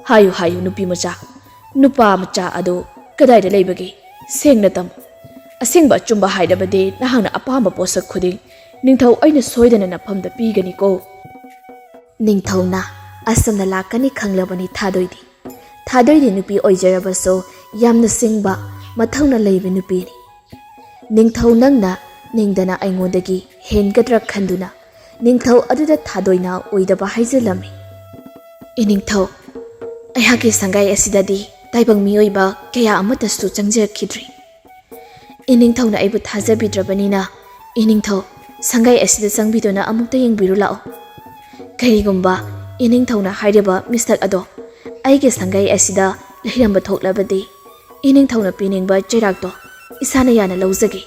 ꯍꯥꯏꯌꯨ, ꯍꯥꯏꯌꯨ ꯅꯨꯄꯤ ꯃꯆꯥ, ꯅꯨꯄꯥ ꯃꯆꯥ ꯑꯗꯨ ꯀꯗꯥꯏꯗ ꯂꯩꯕꯒꯦ? ꯁꯦꯡꯅ ꯇꯝꯃꯨ꯫ ꯑꯁꯦꯡꯕ ꯑꯆꯨꯝꯕ ꯍꯥꯏꯔꯕꯗꯤ ꯅꯍꯥꯛꯅ ꯑꯄꯥꯝꯕ ꯄꯣꯠꯁꯛ ꯈꯨꯗꯤꯡ ꯅꯤꯡꯊꯧ ꯑꯩꯅ ꯁꯣꯏꯗꯅ ꯅꯐꯝꯗ ꯄꯤꯒꯅꯤꯀꯣ꯫" ꯅꯤꯡꯊꯧꯅ ꯑꯁꯨꯝꯅ ꯂꯥꯛꯀꯅꯤ ꯈꯪꯂꯕꯅꯤ ꯊꯥꯗꯣꯏꯗꯤ꯫ ꯊꯥꯗꯣꯏꯗꯤ ꯅꯨꯄꯤ ꯑꯣꯏꯖꯔꯕꯁꯨ ꯌꯥꯝꯅ ꯁꯤꯡꯕ, ꯃꯊꯧꯅ ꯂꯩꯕ ꯅꯨꯄꯤꯅꯤ꯫ ꯅꯤꯡꯊꯧ ꯅꯪꯅ ꯅꯤꯡꯗꯅ ꯑꯩꯉꯣꯟꯗꯒꯤ ꯍꯦꯟꯒꯗ꯭ꯔꯥ ꯈꯟꯗꯨꯅ ꯅꯤꯡꯊꯧ ꯑꯗꯨꯗ ꯊꯥꯗꯣꯏꯅ ꯑꯣꯏꯗꯕ ꯍꯥꯏꯖꯤꯜꯂꯝꯃꯤ꯫ "ꯏꯅꯤꯡꯊꯧ, ꯑꯩꯍꯥꯛꯀꯤ ꯁꯪꯒꯥꯏ ꯑꯁꯤꯗꯗꯤ ꯇꯥꯏꯕꯪ ꯃꯤꯑꯣꯏꯕ ꯀꯌꯥ ꯑꯃꯠꯇꯁꯨ ꯆꯪꯖꯔꯛꯈꯤꯗ꯭ꯔꯤ꯫ ꯏꯅꯤꯡꯊꯧꯅ ꯑꯩꯕꯨ ꯊꯥꯖꯕꯤꯗ꯭ꯔꯕꯅꯤꯅ, ꯏꯅꯤꯡꯊꯧ, ꯁꯪꯒꯥꯏ ꯑꯁꯤꯗ ꯆꯪꯕꯤꯗꯨꯅ ꯑꯃꯨꯛꯇ ꯌꯦꯡꯕꯤꯔꯨ ꯂꯥꯛꯑꯣ꯫ ꯀꯔꯤꯒꯨꯝꯕ ꯏꯅꯤꯡꯊꯧꯅ ꯍꯥꯏꯔꯤꯕ ꯃꯤꯁꯛ ꯑꯗꯣ ꯑꯩꯒꯤ ꯁꯪꯒꯥꯏ ꯑꯁꯤꯗ ꯂꯩꯔꯝꯕ ꯊꯣꯛꯂꯕꯗꯤ, ꯏꯅꯤꯡꯊꯧꯅ ꯄꯤꯅꯤꯡꯕ ꯆꯩꯔꯥꯛꯇꯣ ꯏꯁꯥꯅ ꯌꯥꯅ ꯂꯧꯖꯒꯦ꯫"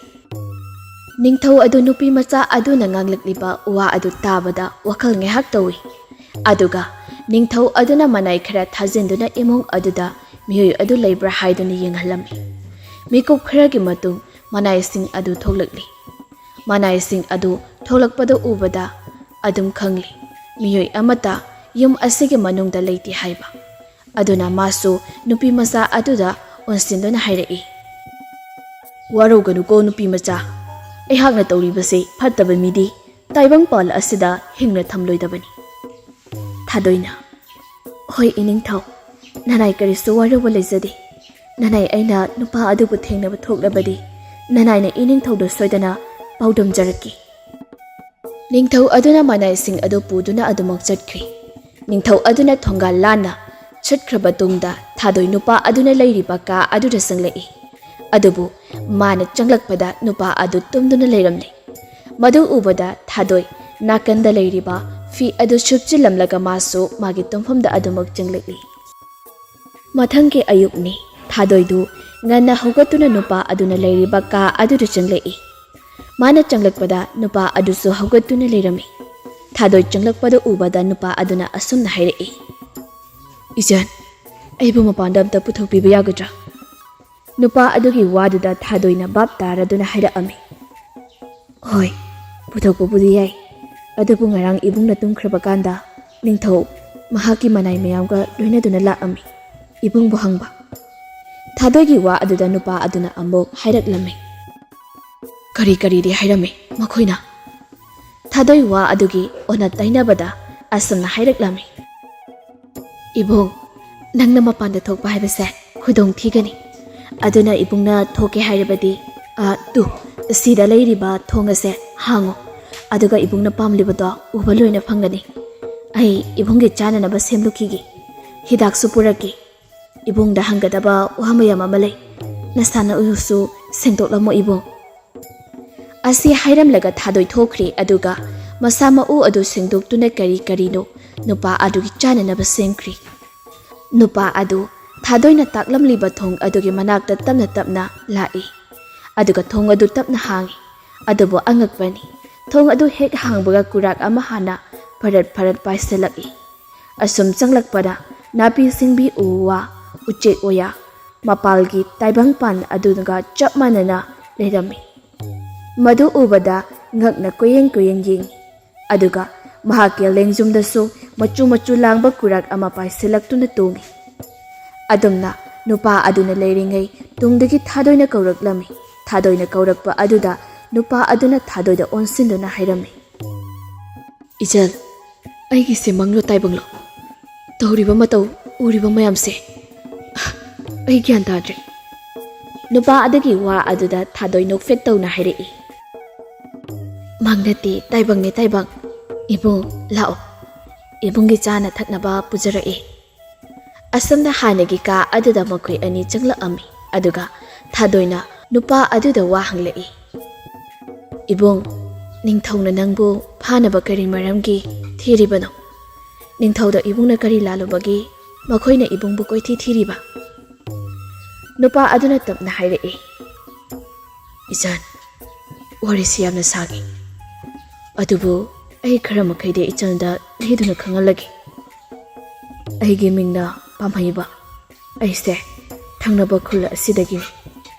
ꯅꯤꯡꯊꯧ ꯑꯗꯨ ꯅꯨꯄꯤ ꯃꯆꯥ ꯑꯗꯨꯅ ꯉꯥꯡꯂꯛꯂꯤꯕ ꯋꯥ ꯑꯗꯨ ꯇꯥꯕꯗ ꯋꯥꯈꯜ ꯉꯥꯏꯍꯥꯛ ꯇꯧꯏ꯫ ꯑꯗꯨꯒ ꯅꯤꯡꯊꯧ ꯑꯗꯨꯅ ꯃꯅꯥꯏ ꯈꯔ ꯊꯥꯖꯤꯟꯗꯨꯅ ꯏꯃꯨꯡ ꯑꯗꯨꯗ ꯃꯤꯑꯣꯏ ꯑꯗꯨ ꯂꯩꯕ꯭ꯔꯥ ꯍꯥꯏꯗꯨꯅ ꯌꯦꯡꯍꯜꯂꯝꯃꯤ꯫ ꯃꯤꯀꯨꯞ ꯈꯔꯒꯤ ꯃꯇꯨꯡ ꯃꯅꯥꯏꯁꯤꯡ ꯑꯗꯨ ꯊꯣꯛꯂꯛꯂꯤ꯫ ꯃꯅꯥꯏꯁꯤꯡ ꯑꯗꯨ ꯊꯣꯛꯂꯛꯄꯗ ꯎꯕꯗ ꯑꯗꯨꯝ ꯈꯪꯂꯤ, ꯃꯤꯑꯣꯏ ꯑꯃꯠꯇ ꯌꯨꯝ ꯑꯁꯤꯒꯤ ꯃꯅꯨꯡꯗ ꯂꯩꯇꯦ ꯍꯥꯏꯕ꯫ ꯑꯗꯨꯅ ꯃꯥꯁꯨ ꯅꯨꯄꯤ ꯃꯆꯥ ꯑꯗꯨꯗ ꯑꯣꯟꯁꯤꯟꯗꯨꯅ ꯍꯥꯏꯔꯛꯏ, "ꯋꯥꯔꯧꯒꯅꯨꯀꯣ ꯅꯨꯄꯤ ꯃꯆꯥ, ꯑꯩꯍꯥꯛꯅ ꯇꯧꯔꯤꯕꯁꯤ ꯐꯠꯇꯕ ꯃꯤꯗꯤ ꯇꯥꯏꯕꯪꯄꯥꯜ ꯑꯁꯤꯗ ꯍꯤꯡꯅ ꯊꯝꯂꯣꯏꯗꯕꯅꯤ꯫" ꯊꯥꯗꯣꯏꯅ, "ꯍꯣꯏ ꯏꯅꯤꯡꯊꯧ, ꯅꯅꯥꯏ ꯀꯔꯤꯁꯨ ꯋꯥꯔꯧꯕ ꯂꯩꯖꯗꯦ꯫ ꯅꯅꯥꯏ ꯑꯩꯅ ꯅꯨꯄꯥ ꯑꯗꯨꯕꯨ ꯊꯦꯡꯅꯕ ꯊꯣꯛꯂꯕꯗꯤ ꯅꯅꯥꯏꯅ ꯏꯅꯤꯡꯊꯧꯗ ꯁꯣꯏꯗꯅ ꯄꯥꯎꯗꯝꯖꯔꯛꯀꯦ꯫" ꯅꯤꯡꯊꯧ ꯑꯗꯨꯅ ꯃꯅꯥꯏꯁꯤꯡ ꯑꯗꯨ ꯄꯨꯗꯨꯅ ꯑꯗꯨꯃꯛ ꯆꯠꯈ꯭ꯔꯤ꯫ ꯅꯤꯡꯊꯧ ꯑꯗꯨꯅ ꯊꯣꯡꯒꯥꯜ ꯂꯥꯟꯅ ꯆꯠꯈ꯭ꯔꯕ ꯇꯨꯡꯗ ꯊꯥꯗꯣꯏ ꯅꯨꯄꯥ ꯑꯗꯨꯅ ꯂꯩꯔꯤꯕ ꯀꯥ ꯑꯗꯨꯗ ꯆꯪꯂꯛꯏ꯫ ꯑꯗꯨꯕꯨ ꯃꯥꯅ ꯆꯪꯂꯛꯄꯗ ꯅꯨꯄꯥ ꯑꯗꯨ ꯇꯨꯝꯗꯨꯅ ꯂꯩꯔꯝꯂꯦ꯫ ꯃꯗꯨ ꯎꯕꯗ ꯊꯥꯗꯣꯏ ꯅꯥꯀꯟꯗ ꯂꯩꯔꯤꯕ ꯐꯤ ꯑꯗꯨ ꯁꯨꯞꯆꯤꯜꯂꯝꯂꯒ ꯃꯥꯁꯨ ꯃꯥꯒꯤ ꯇꯨꯝꯐꯝꯗ ꯑꯗꯨꯃꯛ ꯆꯪꯂꯛꯂꯤ꯫ ꯃꯊꯪꯒꯤ ꯑꯌꯨꯛꯅꯤ꯫ ꯊꯥꯗꯣꯏꯗꯨ ꯉꯟꯅ ꯍꯧꯒꯠꯇꯨꯅ ꯅꯨꯄꯥ ꯑꯗꯨꯅ ꯂꯩꯔꯤꯕ ꯀꯥ ꯑꯗꯨꯗ ꯆꯪꯂꯛꯏ꯫ ꯃꯥꯅ ꯆꯪꯂꯛꯄꯗ ꯅꯨꯄꯥ ꯑꯗꯨꯁꯨ ꯍꯧꯒꯠꯇꯨꯅ ꯂꯩꯔꯝꯃꯤ꯫ ꯊꯥꯗꯣꯏ ꯆꯪꯂꯛꯄꯗꯨ ꯎꯕꯗ ꯅꯨꯄꯥ ꯑꯗꯨꯅ ꯑꯁꯨꯝꯅ ꯍꯥꯏꯔꯛꯏ, "ꯏꯆꯟ, ꯑꯩꯕꯨ ꯃꯄꯥꯟꯗ ꯑꯝꯇ ꯄꯨꯊꯣꯛꯄꯤꯕ ꯌꯥꯒꯗ꯭ꯔꯥ?" ꯅꯨꯄꯥ ꯑꯗꯨꯒꯤ ꯋꯥꯗꯨꯗ ꯊꯥꯗꯣꯏꯅ ꯚꯥꯞ ꯇꯥꯔꯗꯨꯅ ꯍꯥꯏꯔꯛꯑꯝꯃꯤ, "ꯍꯣꯏ, ꯄꯨꯊꯣꯛꯄꯕꯨꯗꯤ ꯌꯥꯏ, ꯑꯗꯨꯕꯨ ꯉꯔꯥꯡ ꯏꯕꯨꯡꯅ ꯇꯨꯝꯈ꯭ꯔꯕ ꯀꯥꯟꯗ ꯅꯤꯡꯊꯧ ꯃꯍꯥꯛꯀꯤ ꯃꯅꯥꯏ ꯃꯌꯥꯝꯒ ꯂꯣꯏꯅꯗꯨꯅ ꯂꯥꯛꯑꯝꯃꯤ꯫ ꯏꯕꯨꯡꯕꯨ ꯍꯪꯕ꯫" ꯊꯥꯗꯣꯏꯒꯤ ꯋꯥ ꯑꯗꯨꯗ ꯅꯨꯄꯥ ꯑꯗꯨꯅ ꯑꯃꯨꯛ ꯍꯥꯏꯔꯛꯂꯝꯃꯤ, "ꯀꯔꯤ ꯀꯔꯤꯗꯤ ꯍꯥꯏꯔꯝꯃꯤ ꯃꯈꯣꯏꯅ?" ꯊꯥꯗꯣꯏ ꯋꯥ ꯑꯗꯨꯒꯤ ꯑꯣꯟꯅ ꯇꯩꯅꯕꯗ ꯑꯁꯨꯝꯅ ꯍꯥꯏꯔꯛꯂꯝꯃꯤ, "ꯏꯕꯨꯡ, ꯅꯪꯅ ꯃꯄꯥꯟꯗ ꯊꯣꯛꯄ ꯍꯥꯏꯕꯁꯦ ꯈꯨꯗꯣꯡ ꯊꯤꯒꯅꯤ꯫ ꯑꯗꯨꯅ ꯏꯕꯨꯡꯅ ꯊꯣꯛꯀꯦ ꯍꯥꯏꯔꯕꯗꯤ, ꯑ, ꯇꯨ, ꯁꯤꯗ ꯂꯩꯔꯤꯕ ꯊꯣꯡ ꯑꯁꯦ ꯍꯥꯡꯉꯨ꯫ ꯑꯗꯨꯒ ꯏꯕꯨꯡꯅ ꯄꯥꯝꯂꯤꯕꯗꯣ ꯎꯕ ꯂꯣꯏꯅ ꯐꯪꯒꯅꯤ꯫ ꯑꯩ ꯏꯕꯨꯡꯒꯤ ꯆꯥꯅꯅꯕ ꯁꯦꯝꯂꯨꯈꯤꯒꯦ꯫ ꯍꯤꯗꯥꯛꯁꯨ ꯄꯨꯔꯛꯀꯦ꯫ ꯏꯕꯨꯡꯗ ꯍꯪꯒꯗꯕ ꯋꯥ ꯃꯌꯥꯝ ꯑꯃ ꯂꯩ꯫ ꯅꯁꯥ ꯅꯎꯁꯨ ꯁꯦꯡꯗꯣꯛꯂꯝꯃꯣ ꯏꯕꯨꯡ꯫" ꯑꯁꯤ ꯍꯥꯏꯔꯝꯂꯒ ꯊꯥꯗꯣꯏ ꯊꯣꯛꯈ꯭ꯔꯦ꯫ ꯑꯗꯨꯒ ꯃꯁꯥ ꯃꯎ ꯑꯗꯨ ꯁꯦꯡꯗꯣꯛꯇꯨꯅ ꯀꯔꯤ ꯀꯔꯤꯅꯣ ꯅꯨꯄꯥ ꯑꯗꯨꯒꯤ ꯆꯥꯅꯅꯕ ꯁꯦꯝꯈ꯭ꯔꯤ꯫ ꯅꯨꯄꯥ ꯑꯗꯨ ꯊꯥꯗꯣꯏꯅ ꯇꯥꯛꯂꯝꯂꯤꯕ ꯊꯣꯡ ꯑꯗꯨꯒꯤ ꯃꯅꯥꯛꯇ ꯇꯞꯅ ꯇꯞꯅ ꯂꯥꯛꯏ꯫ ꯑꯗꯨꯒ ꯊꯣꯡ ꯑꯗꯨ ꯇꯞꯅ ꯍꯥꯡꯏ꯫ ꯑꯗꯨꯕꯨ ꯑꯉꯛꯄꯅꯤ, ꯊꯣꯡ ꯑꯗꯨ ꯍꯦꯛ ꯍꯥꯡꯕꯒ ꯀꯨꯔꯥꯛ ꯑꯃ ꯍꯥꯟꯅ ꯐꯔꯠ ꯐꯔꯠ ꯄꯥꯏꯁꯤꯜꯂꯛꯏ꯫ ꯑꯁꯨꯝ ꯆꯪꯂꯛꯄꯗ ꯅꯥꯄꯤ ꯁꯤꯡꯕꯤ, ꯎ ꯋꯥ, ꯎꯆꯦꯛ ꯋꯥꯌꯥ, ꯃꯄꯥꯜꯒꯤ ꯇꯥꯏꯕꯪꯄꯥꯟ ꯑꯗꯨꯒ ꯆꯞ ꯃꯥꯟꯅꯅ ꯂꯩꯔꯝꯃꯤ꯫ ꯃꯗꯨ ꯎꯕꯗ ꯉꯛꯅ ꯀꯣꯏꯌꯦꯡ ꯀꯣꯏꯌꯦꯡ ꯌꯦꯡꯏ꯫ ꯑꯗꯨꯒ ꯃꯍꯥꯛꯀꯤ ꯂꯦꯡꯖꯨꯝꯗꯁꯨ ꯃꯆꯨ ꯃꯆꯨ ꯂꯥꯡꯕ ꯀꯨꯔꯥꯛ ꯑꯃ ꯄꯥꯏꯁꯤꯜꯂꯛꯇꯨꯅ ꯇꯣꯡꯏ꯫ ꯑꯗꯨꯝꯅ ꯅꯨꯄꯥ ꯑꯗꯨꯅ ꯂꯩꯔꯤꯉꯩ ꯇꯨꯡꯗꯒꯤ ꯊꯥꯗꯣꯏꯅ ꯀꯧꯔꯛꯂꯝꯃꯤ꯫ ꯊꯥꯗꯣꯏꯅ ꯀꯧꯔꯛꯄ ꯑꯗꯨꯗ ꯅꯨꯄꯥ ꯑꯗꯨꯅ ꯊꯥꯗꯣꯏꯗ ꯑꯣꯟꯁꯤꯟꯗꯨꯅ ꯍꯥꯏꯔꯝꯃꯤ, "ꯏꯆꯜ, ꯑꯩꯒꯤꯁꯦ ꯃꯪꯂꯣ ꯇꯥꯏꯕꯪꯂꯣ? ꯇꯧꯔꯤꯕ ꯃꯇꯧ, ꯎꯔꯤꯕ ꯃꯌꯥꯝꯁꯦ ꯑꯩ ꯒ꯭ꯌꯥꯟ ꯇꯥꯗ꯭ꯔꯦ꯫" ꯅꯨꯄꯥ ꯑꯗꯨꯒꯤ ꯋꯥ ꯑꯗꯨꯗ ꯊꯥꯗꯣꯏ ꯅꯣꯛꯐꯦꯠ ꯇꯧꯅ ꯍꯥꯏꯔꯛꯏ, "ꯃꯪ ꯅꯠꯇꯦ, ꯇꯥꯏꯕꯪꯅꯦ ꯇꯥꯏꯕꯪ꯫ ꯏꯕꯨꯡ, ꯂꯥꯛꯑꯣ, ꯏꯕꯨꯡꯒꯤ ꯆꯥꯅ ꯊꯛꯅꯕ ꯄꯨꯖꯔꯛꯏ꯫" ꯑꯁꯨꯝꯅ ꯍꯥꯟꯅꯒꯤ ꯀꯥ ꯑꯗꯨꯗ ꯃꯈꯣꯏ ꯑꯅꯤ ꯆꯪꯂꯛꯑꯝꯃꯤ꯫ ꯑꯗꯨꯒ ꯊꯥꯗꯣꯏꯅ ꯅꯨꯄꯥ ꯑꯗꯨꯗ ꯋꯥ ꯍꯪꯂꯛꯏ, "ꯏꯕꯨꯡ, ꯅꯤꯡꯊꯧꯅ ꯅꯪꯕꯨ ꯐꯥꯅꯕ ꯀꯔꯤ ꯃꯔꯝꯒꯤ ꯊꯤꯔꯤꯕꯅꯣ? ꯅꯤꯡꯊꯧꯗ ꯏꯕꯨꯡꯅ ꯀꯔꯤ ꯂꯥꯜꯂꯨꯕꯒꯤ ꯃꯈꯣꯏꯅ ꯏꯕꯨꯡꯕꯨ ꯀꯣꯏꯊꯤ ꯊꯤꯔꯤꯕ? ꯅꯨꯄꯥ ꯑꯗꯨꯅ ꯇꯞꯅ ꯍꯥꯏꯔꯛꯏ, "ꯏꯆꯟ, ꯋꯥꯔꯤꯁꯤ ꯌꯥꯝꯅ ꯁꯥꯡꯉꯤ, ꯑꯗꯨꯕꯨ ꯑꯩ ꯈꯔ ꯃꯈꯩꯗꯤ ꯏꯆꯟꯗ ꯂꯤꯗꯨꯅ ꯈꯪꯍꯜꯂꯒꯦ꯫ ꯑꯩꯒꯤ ꯃꯤꯡꯅ ꯄꯥꯝꯍꯩꯕ꯫ ꯑꯩꯁꯦ ꯊꯪꯅꯕ ꯈꯨꯜ ꯑꯁꯤꯗꯒꯤꯅꯤ꯫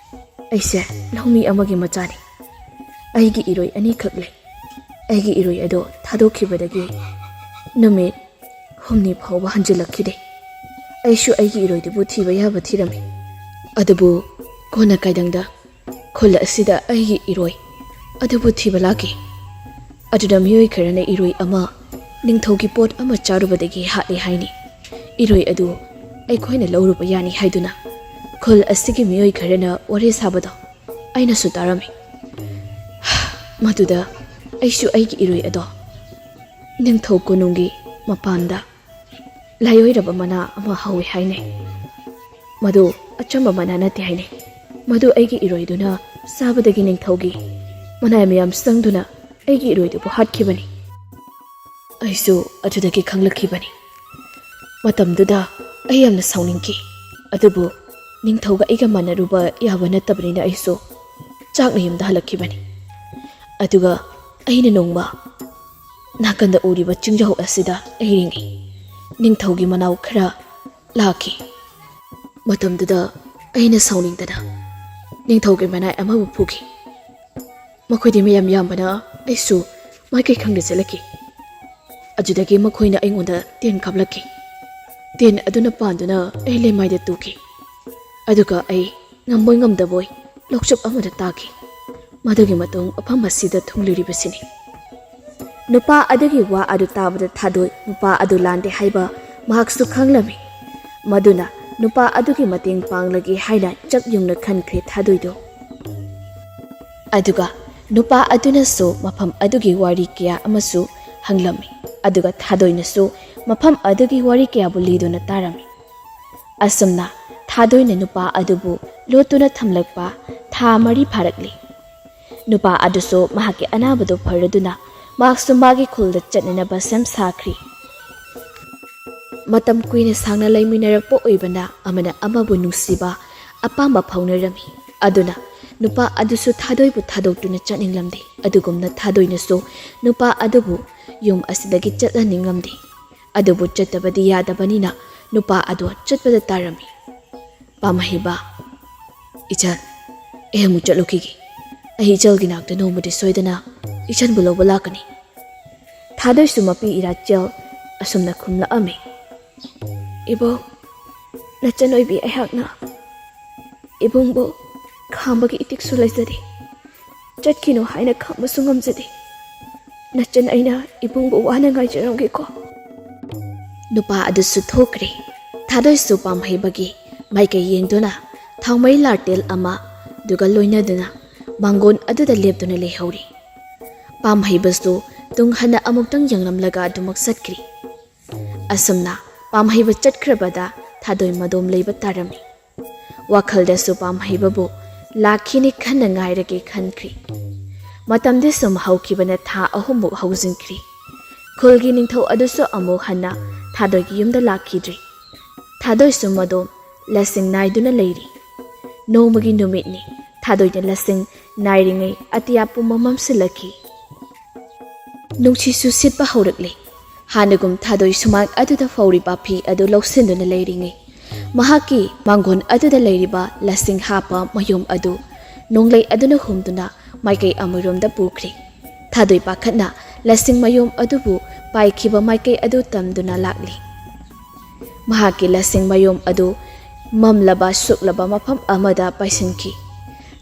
ꯑꯩꯁꯦ ꯂꯧꯃꯤ ꯑꯃꯒꯤ ꯃꯆꯥꯅꯤ꯫ ꯑꯩꯒꯤ ꯏꯔꯣꯏ ꯑꯅꯤꯈꯛ ꯂꯩ꯫ ꯑꯩꯒꯤ ꯏꯔꯣꯏ ꯑꯗꯣ ꯊꯥꯗꯣꯛꯈꯤꯕꯗꯒꯤ ꯅꯨꯃꯤꯠ ꯍꯨꯝꯅꯤ ꯐꯥꯎꯕ ꯍꯟꯖꯤꯜꯂꯛꯈꯤꯗꯦ꯫ ꯑꯩꯁꯨ ꯑꯩꯒꯤ ꯏꯔꯣꯏꯗꯨꯕꯨ ꯊꯤꯕ ꯌꯥꯕ ꯊꯤꯔꯝꯃꯤ, ꯑꯗꯨꯕꯨ ꯀꯣꯟꯅ ꯀꯥꯏꯗꯪꯗ ꯈꯨꯜ ꯑꯁꯤꯗ ꯑꯩꯒꯤ ꯏꯔꯣꯏ ꯑꯗꯨꯕꯨ ꯊꯤꯕ ꯂꯥꯛꯈꯤ꯫ ꯑꯗꯨꯗ ꯃꯤꯑꯣꯏ ꯈꯔꯅ ꯏꯔꯣꯏ ꯑꯃ ꯅꯤꯡꯊꯧꯒꯤ ꯄꯣꯠ ꯑꯃ ꯆꯥꯔꯨꯕꯗꯒꯤ ꯍꯥꯠꯂꯦ ꯍꯥꯏꯅꯤ꯫ ꯏꯔꯣꯏ ꯑꯗꯨ ꯑꯩꯈꯣꯏꯅ ꯂꯧꯔꯨꯕ ꯌꯥꯅꯤ ꯍꯥꯏꯗꯨꯅ ꯈꯨꯜ ꯑꯁꯤꯒꯤ ꯃꯤꯑꯣꯏ ꯈꯔꯅ ꯋꯥꯔꯤ ꯁꯥꯕꯗꯣ ꯑꯩꯅꯁꯨ ꯇꯥꯔꯝꯃꯤ꯫ ꯃꯗꯨꯗ ꯑꯩꯁꯨ ꯑꯩꯒꯤ ꯏꯔꯣꯏ ꯑꯗꯣ ꯅꯤꯡꯊꯧ ꯀꯣꯅꯨꯡꯒꯤ ꯃꯄꯥꯟꯗ ꯂꯥꯏꯑꯣꯏꯔꯕ ꯃꯅꯥ ꯑꯃ ꯍꯧꯋꯤ ꯍꯥꯏꯅꯩ꯫ ꯃꯗꯨ ꯑꯆꯝꯕ ꯃꯅꯥ ꯅꯠꯇꯦ ꯍꯥꯏꯅꯩ꯫ ꯃꯗꯨ ꯑꯩꯒꯤ ꯏꯔꯣꯏꯗꯨꯅ ꯆꯥꯕꯗꯒꯤ ꯅꯤꯡꯊꯧꯒꯤ ꯃꯅꯥꯏ ꯃꯌꯥꯝ ꯆꯪꯗꯨꯅ ꯑꯩꯒꯤ ꯏꯔꯣꯏꯗꯨꯕꯨ ꯍꯥꯠꯈꯤꯕꯅꯤ꯫ ꯑꯩꯁꯨ ꯑꯗꯨꯗꯒꯤ ꯈꯪꯂꯛꯈꯤꯕꯅꯤ꯫ ꯃꯇꯝꯗꯨꯗ ꯑꯩ ꯌꯥꯝꯅ ꯁꯥꯎꯅꯤꯡꯈꯤ꯫ ꯑꯗꯨꯕꯨ ꯅꯤꯡꯊꯧꯒ ꯑꯩꯒ ꯃꯥꯟꯅꯔꯨꯕ ꯌꯥꯕ ꯅꯠꯇꯕꯅꯤꯅ ꯑꯩꯁꯨ ꯆꯥꯛꯅ ꯌꯨꯝꯗ ꯍꯜꯂꯛꯈꯤꯕꯅꯤ꯫ ꯑꯗꯨꯒ ꯑꯩꯅ ꯅꯣꯡꯃ ꯅꯥꯀꯟꯗ ꯎꯔꯤꯕ ꯆꯤꯡꯖꯥꯎ ꯑꯁꯤꯗ ꯑꯩ ꯌꯦꯡꯉꯤ꯫ ꯅꯤꯡꯊꯧꯒꯤ ꯃꯅꯥꯎ ꯈꯔ ꯂꯥꯛꯈꯤ꯫ ꯃꯇꯝꯗꯨꯗ ꯑꯩꯅ ꯁꯥꯎꯅꯤꯡꯗꯅ ꯅꯤꯡꯊꯧꯒꯤ ꯃꯅꯥꯏ ꯑꯃꯕꯨ ꯐꯨꯈꯤ꯫ ꯃꯈꯣꯏꯗꯤ ꯃꯌꯥꯝ ꯌꯥꯝꯕꯅ ꯑꯩꯁꯨ ꯃꯥꯏꯀꯩ ꯈꯪꯗ ꯆꯦꯜꯂꯛꯈꯤ꯫ ꯑꯗꯨꯗꯒꯤ ꯃꯈꯣꯏꯅ ꯑꯩꯉꯣꯟꯗ ꯇꯦꯟ ꯀꯥꯞꯂꯛꯈꯤ꯫ ꯇꯦꯟ ꯑꯗꯨꯅ ꯄꯥꯟꯗꯨꯅ ꯑꯩ ꯂꯩꯃꯥꯏꯗ ꯇꯨꯈꯤ꯫ ꯑꯗꯨꯒ ꯑꯩ ꯉꯝꯕꯣꯏ ꯉꯝꯗꯕꯣꯏ ꯂꯧꯆꯨꯞ ꯑꯃꯗ ꯇꯥꯈꯤ꯫ ꯃꯗꯨꯒꯤ ꯃꯇꯨꯡ ꯃꯐꯝ ꯑꯁꯤꯗ ꯊꯨꯡꯂꯨꯔꯤꯕꯁꯤꯅꯤ꯫ ꯅꯨꯄꯥ ꯑꯗꯨꯒꯤ ꯋꯥ ꯑꯗꯨ ꯇꯥꯕꯗ ꯊꯥꯗꯣꯏ ꯅꯨꯄꯥ ꯑꯗꯨ ꯂꯥꯟꯗꯦ ꯍꯥꯏꯕ ꯃꯍꯥꯛꯁꯨ ꯈꯪꯂꯝꯃꯤ꯫ ꯃꯗꯨꯅ ꯅꯨꯄꯥ ꯑꯗꯨꯒꯤ ꯃꯇꯦꯡ ꯄꯥꯡꯂꯒꯦ ꯍꯥꯏꯅ ꯆꯞ ꯌꯨꯡꯅ ꯈꯟꯈ꯭ꯔꯦ ꯊꯥꯗꯣꯏꯗꯨ꯫ ꯑꯗꯨꯒ ꯅꯨꯄꯥ ꯑꯗꯨꯅꯁꯨ ꯃꯐꯝ ꯑꯗꯨꯒꯤ ꯋꯥꯔꯤ ꯀꯌꯥ ꯑꯃꯁꯨ ꯍꯪꯂꯝꯃꯤ꯫ ꯑꯗꯨꯒ ꯊꯥꯗꯣꯏꯅꯁꯨ ꯃꯐꯝ ꯑꯗꯨꯒꯤ ꯋꯥꯔꯤ ꯀꯌꯥꯕꯨ ꯂꯤꯗꯨꯅ ꯇꯥꯔꯝꯃꯤ꯫ ꯑꯁꯨꯝꯅ ꯊꯥꯗꯣꯏꯅ ꯅꯨꯄꯥ ꯑꯗꯨꯕꯨ ꯂꯣꯠꯇꯨꯅ ꯊꯝꯂꯛꯄ ꯊꯥ ꯃꯔꯤ ꯐꯥꯔꯛꯂꯤ꯫ ꯅꯨꯄꯥ ꯑꯗꯨꯁꯨ ꯃꯍꯥꯛꯀꯤ ꯑꯅꯥꯕꯗꯨ ꯐꯔꯗꯨꯅ ꯃꯍꯥꯛꯁꯨ ꯃꯥꯒꯤ ꯈꯨꯜꯗ ꯆꯠꯅꯅꯕ ꯁꯦꯝ ꯁꯥꯈ꯭ꯔꯤ꯫ ꯃꯇꯝ ꯀꯨꯏꯅ ꯁꯥꯡꯅ ꯂꯩꯃꯤꯟꯅꯔꯛꯄ ꯑꯣꯏꯕꯅ ꯑꯃꯅ ꯑꯃꯕꯨ ꯅꯨꯡꯁꯤꯕ, ꯑꯄꯥꯝꯕ ꯐꯥꯎꯅꯔꯝꯃꯤ꯫ ꯑꯗꯨꯅ ꯅꯨꯄꯥ ꯑꯗꯨꯁꯨ ꯊꯥꯗꯣꯏꯕꯨ ꯊꯥꯗꯣꯛꯇꯨꯅ ꯆꯠꯅꯤꯡꯂꯝꯗꯦ꯫ ꯑꯗꯨꯒꯨꯝꯅ ꯊꯥꯗꯣꯏꯅꯁꯨ ꯅꯨꯄꯥ ꯑꯗꯨꯕꯨ ꯌꯨꯝ ꯑꯁꯤꯗꯒꯤ ꯆꯠꯍꯟꯅꯤꯡꯂꯝꯗꯦ꯫ ꯑꯗꯨꯕꯨ ꯆꯠꯇꯕꯗꯤ ꯌꯥꯗꯕꯅꯤꯅ ꯅꯨꯄꯥ ꯑꯗꯨ ꯆꯠꯄꯗ ꯇꯥꯔꯝꯃꯤ꯫ ꯄꯥꯝꯍꯩꯕ, "ꯏꯆꯟ, ꯑꯩ ꯑꯃꯨꯛ ꯆꯠꯂꯨꯈꯤꯒꯦ꯫ ꯑꯩ ꯏꯆꯜꯒꯤ ꯅꯥꯛꯇ ꯅꯣꯡꯃꯗꯤ ꯁꯣꯏꯗꯅ ꯏꯆꯟꯕꯨ ꯂꯧꯕ ꯂꯥꯛꯀꯅꯤ"꯫ ꯊꯥꯗꯣꯏꯁꯨ ꯃꯄꯤ ꯏꯔꯥꯆꯦꯜ ꯑꯁꯨꯝꯅ ꯈꯨꯝꯂꯛꯑꯝꯃꯤ꯫ "ꯏꯕꯣꯛ, ꯅꯆꯟ ꯑꯣꯏꯕꯤ ꯑꯩꯍꯥꯛꯅ ꯏꯕꯨꯡꯕꯨ ꯈꯥꯝꯕꯒꯤ ꯏꯇꯤꯛꯁꯨ ꯂꯩꯖꯗꯦ꯫ ꯆꯠꯈꯤꯅꯨ ꯍꯥꯏꯅ ꯈꯥꯝꯕꯁꯨ ꯉꯝꯖꯗꯦ꯫ ꯅꯆꯟ ꯑꯩꯅ ꯏꯕꯨꯡꯕꯨ ꯋꯥꯅ ꯉꯥꯏꯖꯔꯝꯒꯦꯀꯣ"꯫ ꯅꯨꯄꯥ ꯑꯗꯨꯁꯨ ꯊꯣꯛꯈ꯭ꯔꯦ꯫ ꯊꯥꯗꯣꯏꯁꯨ ꯄꯥꯝꯍꯩꯕꯒꯤ ꯃꯥꯏꯀꯩ ꯌꯦꯡꯗꯨꯅ ꯊꯥꯎꯃꯩ ꯂꯥꯔꯇꯦꯜ ꯑꯃ ꯑꯗꯨꯒ ꯂꯣꯏꯅꯗꯨꯅ ꯃꯥꯡꯒꯣꯟ ꯑꯗꯨꯗ ꯂꯦꯞꯇꯨꯅ ꯂꯩꯍꯧꯔꯤ꯫ ꯄꯥꯝꯍꯩꯕꯁꯨ ꯇꯨꯡ ꯍꯟꯅ ꯑꯃꯨꯛꯇꯪ ꯌꯦꯡꯂꯝꯂꯒ ꯑꯗꯨꯃꯛ ꯆꯠꯈ꯭ꯔꯤ꯫ ꯑꯁꯨꯝꯅ ꯄꯥꯝꯍꯩꯕ ꯆꯠꯈ꯭ꯔꯕꯗ ꯊꯥꯗꯣꯏ ꯃꯗꯣꯝ ꯂꯩꯕ ꯇꯥꯔꯝꯃꯤ꯫ ꯋꯥꯈꯜꯗꯁꯨ ꯄꯥꯝꯍꯩꯕꯕꯨ ꯂꯥꯛꯈꯤꯅꯤ ꯈꯟꯅ ꯉꯥꯏꯔꯒꯦ ꯈꯟꯈ꯭ꯔꯤ꯫ ꯃꯇꯝꯗꯤ ꯁꯨꯝ ꯍꯧꯈꯤꯕꯅ ꯊꯥ ꯑꯍꯨꯝꯃꯨꯛ ꯍꯧꯖꯤꯟꯈ꯭ꯔꯤ꯫ ꯈꯨꯜꯒꯤ ꯅꯤꯡꯊꯧ ꯑꯗꯨꯁꯨ ꯑꯃꯨꯛ ꯍꯟꯅ ꯊꯥꯗꯣꯏꯒꯤ ꯌꯨꯝꯗ ꯂꯥꯛꯈꯤꯗ꯭ꯔꯤ꯫ ꯊꯥꯗꯣꯏꯁꯨ ꯃꯗꯣꯝ ꯂꯁꯤꯡ ꯅꯥꯏꯗꯨꯅ ꯂꯩꯔꯤ꯫ ꯅꯣꯡꯃꯒꯤ ꯅꯨꯃꯤꯠꯅꯤ꯫ ꯊꯥꯗꯣꯏꯅ ꯂꯁꯤꯡ ꯅꯥꯏꯔꯤꯉꯩ ꯑꯇꯤꯌꯥ ꯄꯨꯝꯕ ꯃꯝꯁꯤꯜꯂꯛꯈꯤ꯫ ꯅꯨꯡꯁꯤꯠꯁꯨ ꯁꯤꯠꯄ ꯍꯧꯔꯛꯂꯦ꯫ ꯍꯥꯟꯅꯒꯨꯝ ꯊꯥꯗꯣꯏ ꯁꯨꯃꯥꯡ ꯑꯗꯨꯗ ꯐꯧꯔꯤꯕ ꯐꯤ ꯑꯗꯨ ꯂꯧꯁꯤꯟꯗꯨꯅ ꯂꯩꯔꯤꯉꯩ, ꯃꯍꯥꯛꯀꯤ ꯃꯥꯡꯒꯣꯟ ꯑꯗꯨꯗ ꯂꯩꯔꯤꯕ ꯂꯁꯤꯡ ꯍꯥꯞꯄ ꯃꯌꯨꯝ ꯑꯗꯨ ꯅꯣꯡꯂꯩ ꯑꯗꯨꯅ ꯍꯨꯝꯗꯨꯅ ꯃꯥꯏꯀꯩ ꯑꯃꯔꯣꯝꯗ ꯄꯨꯈ꯭ꯔꯦ꯫ ꯊꯥꯗꯣꯏ ꯄꯥꯈꯠꯅ ꯂꯁꯤꯡ ꯃꯌꯨꯝ ꯑꯗꯨꯕꯨ ꯄꯥꯏꯈꯤꯕ ꯃꯥꯏꯀꯩ ꯑꯗꯨ ꯇꯝꯗꯨꯅ ꯂꯥꯛꯂꯤ꯫ ꯃꯍꯥꯛꯀꯤ ꯂꯁꯤꯡ ꯃꯌꯨꯝ ꯑꯗꯨ ꯃꯝꯂꯕ ꯁꯨꯛꯂꯕ ꯃꯐꯝ ꯑꯃꯗ ꯄꯥꯏꯁꯤꯟꯈꯤ꯫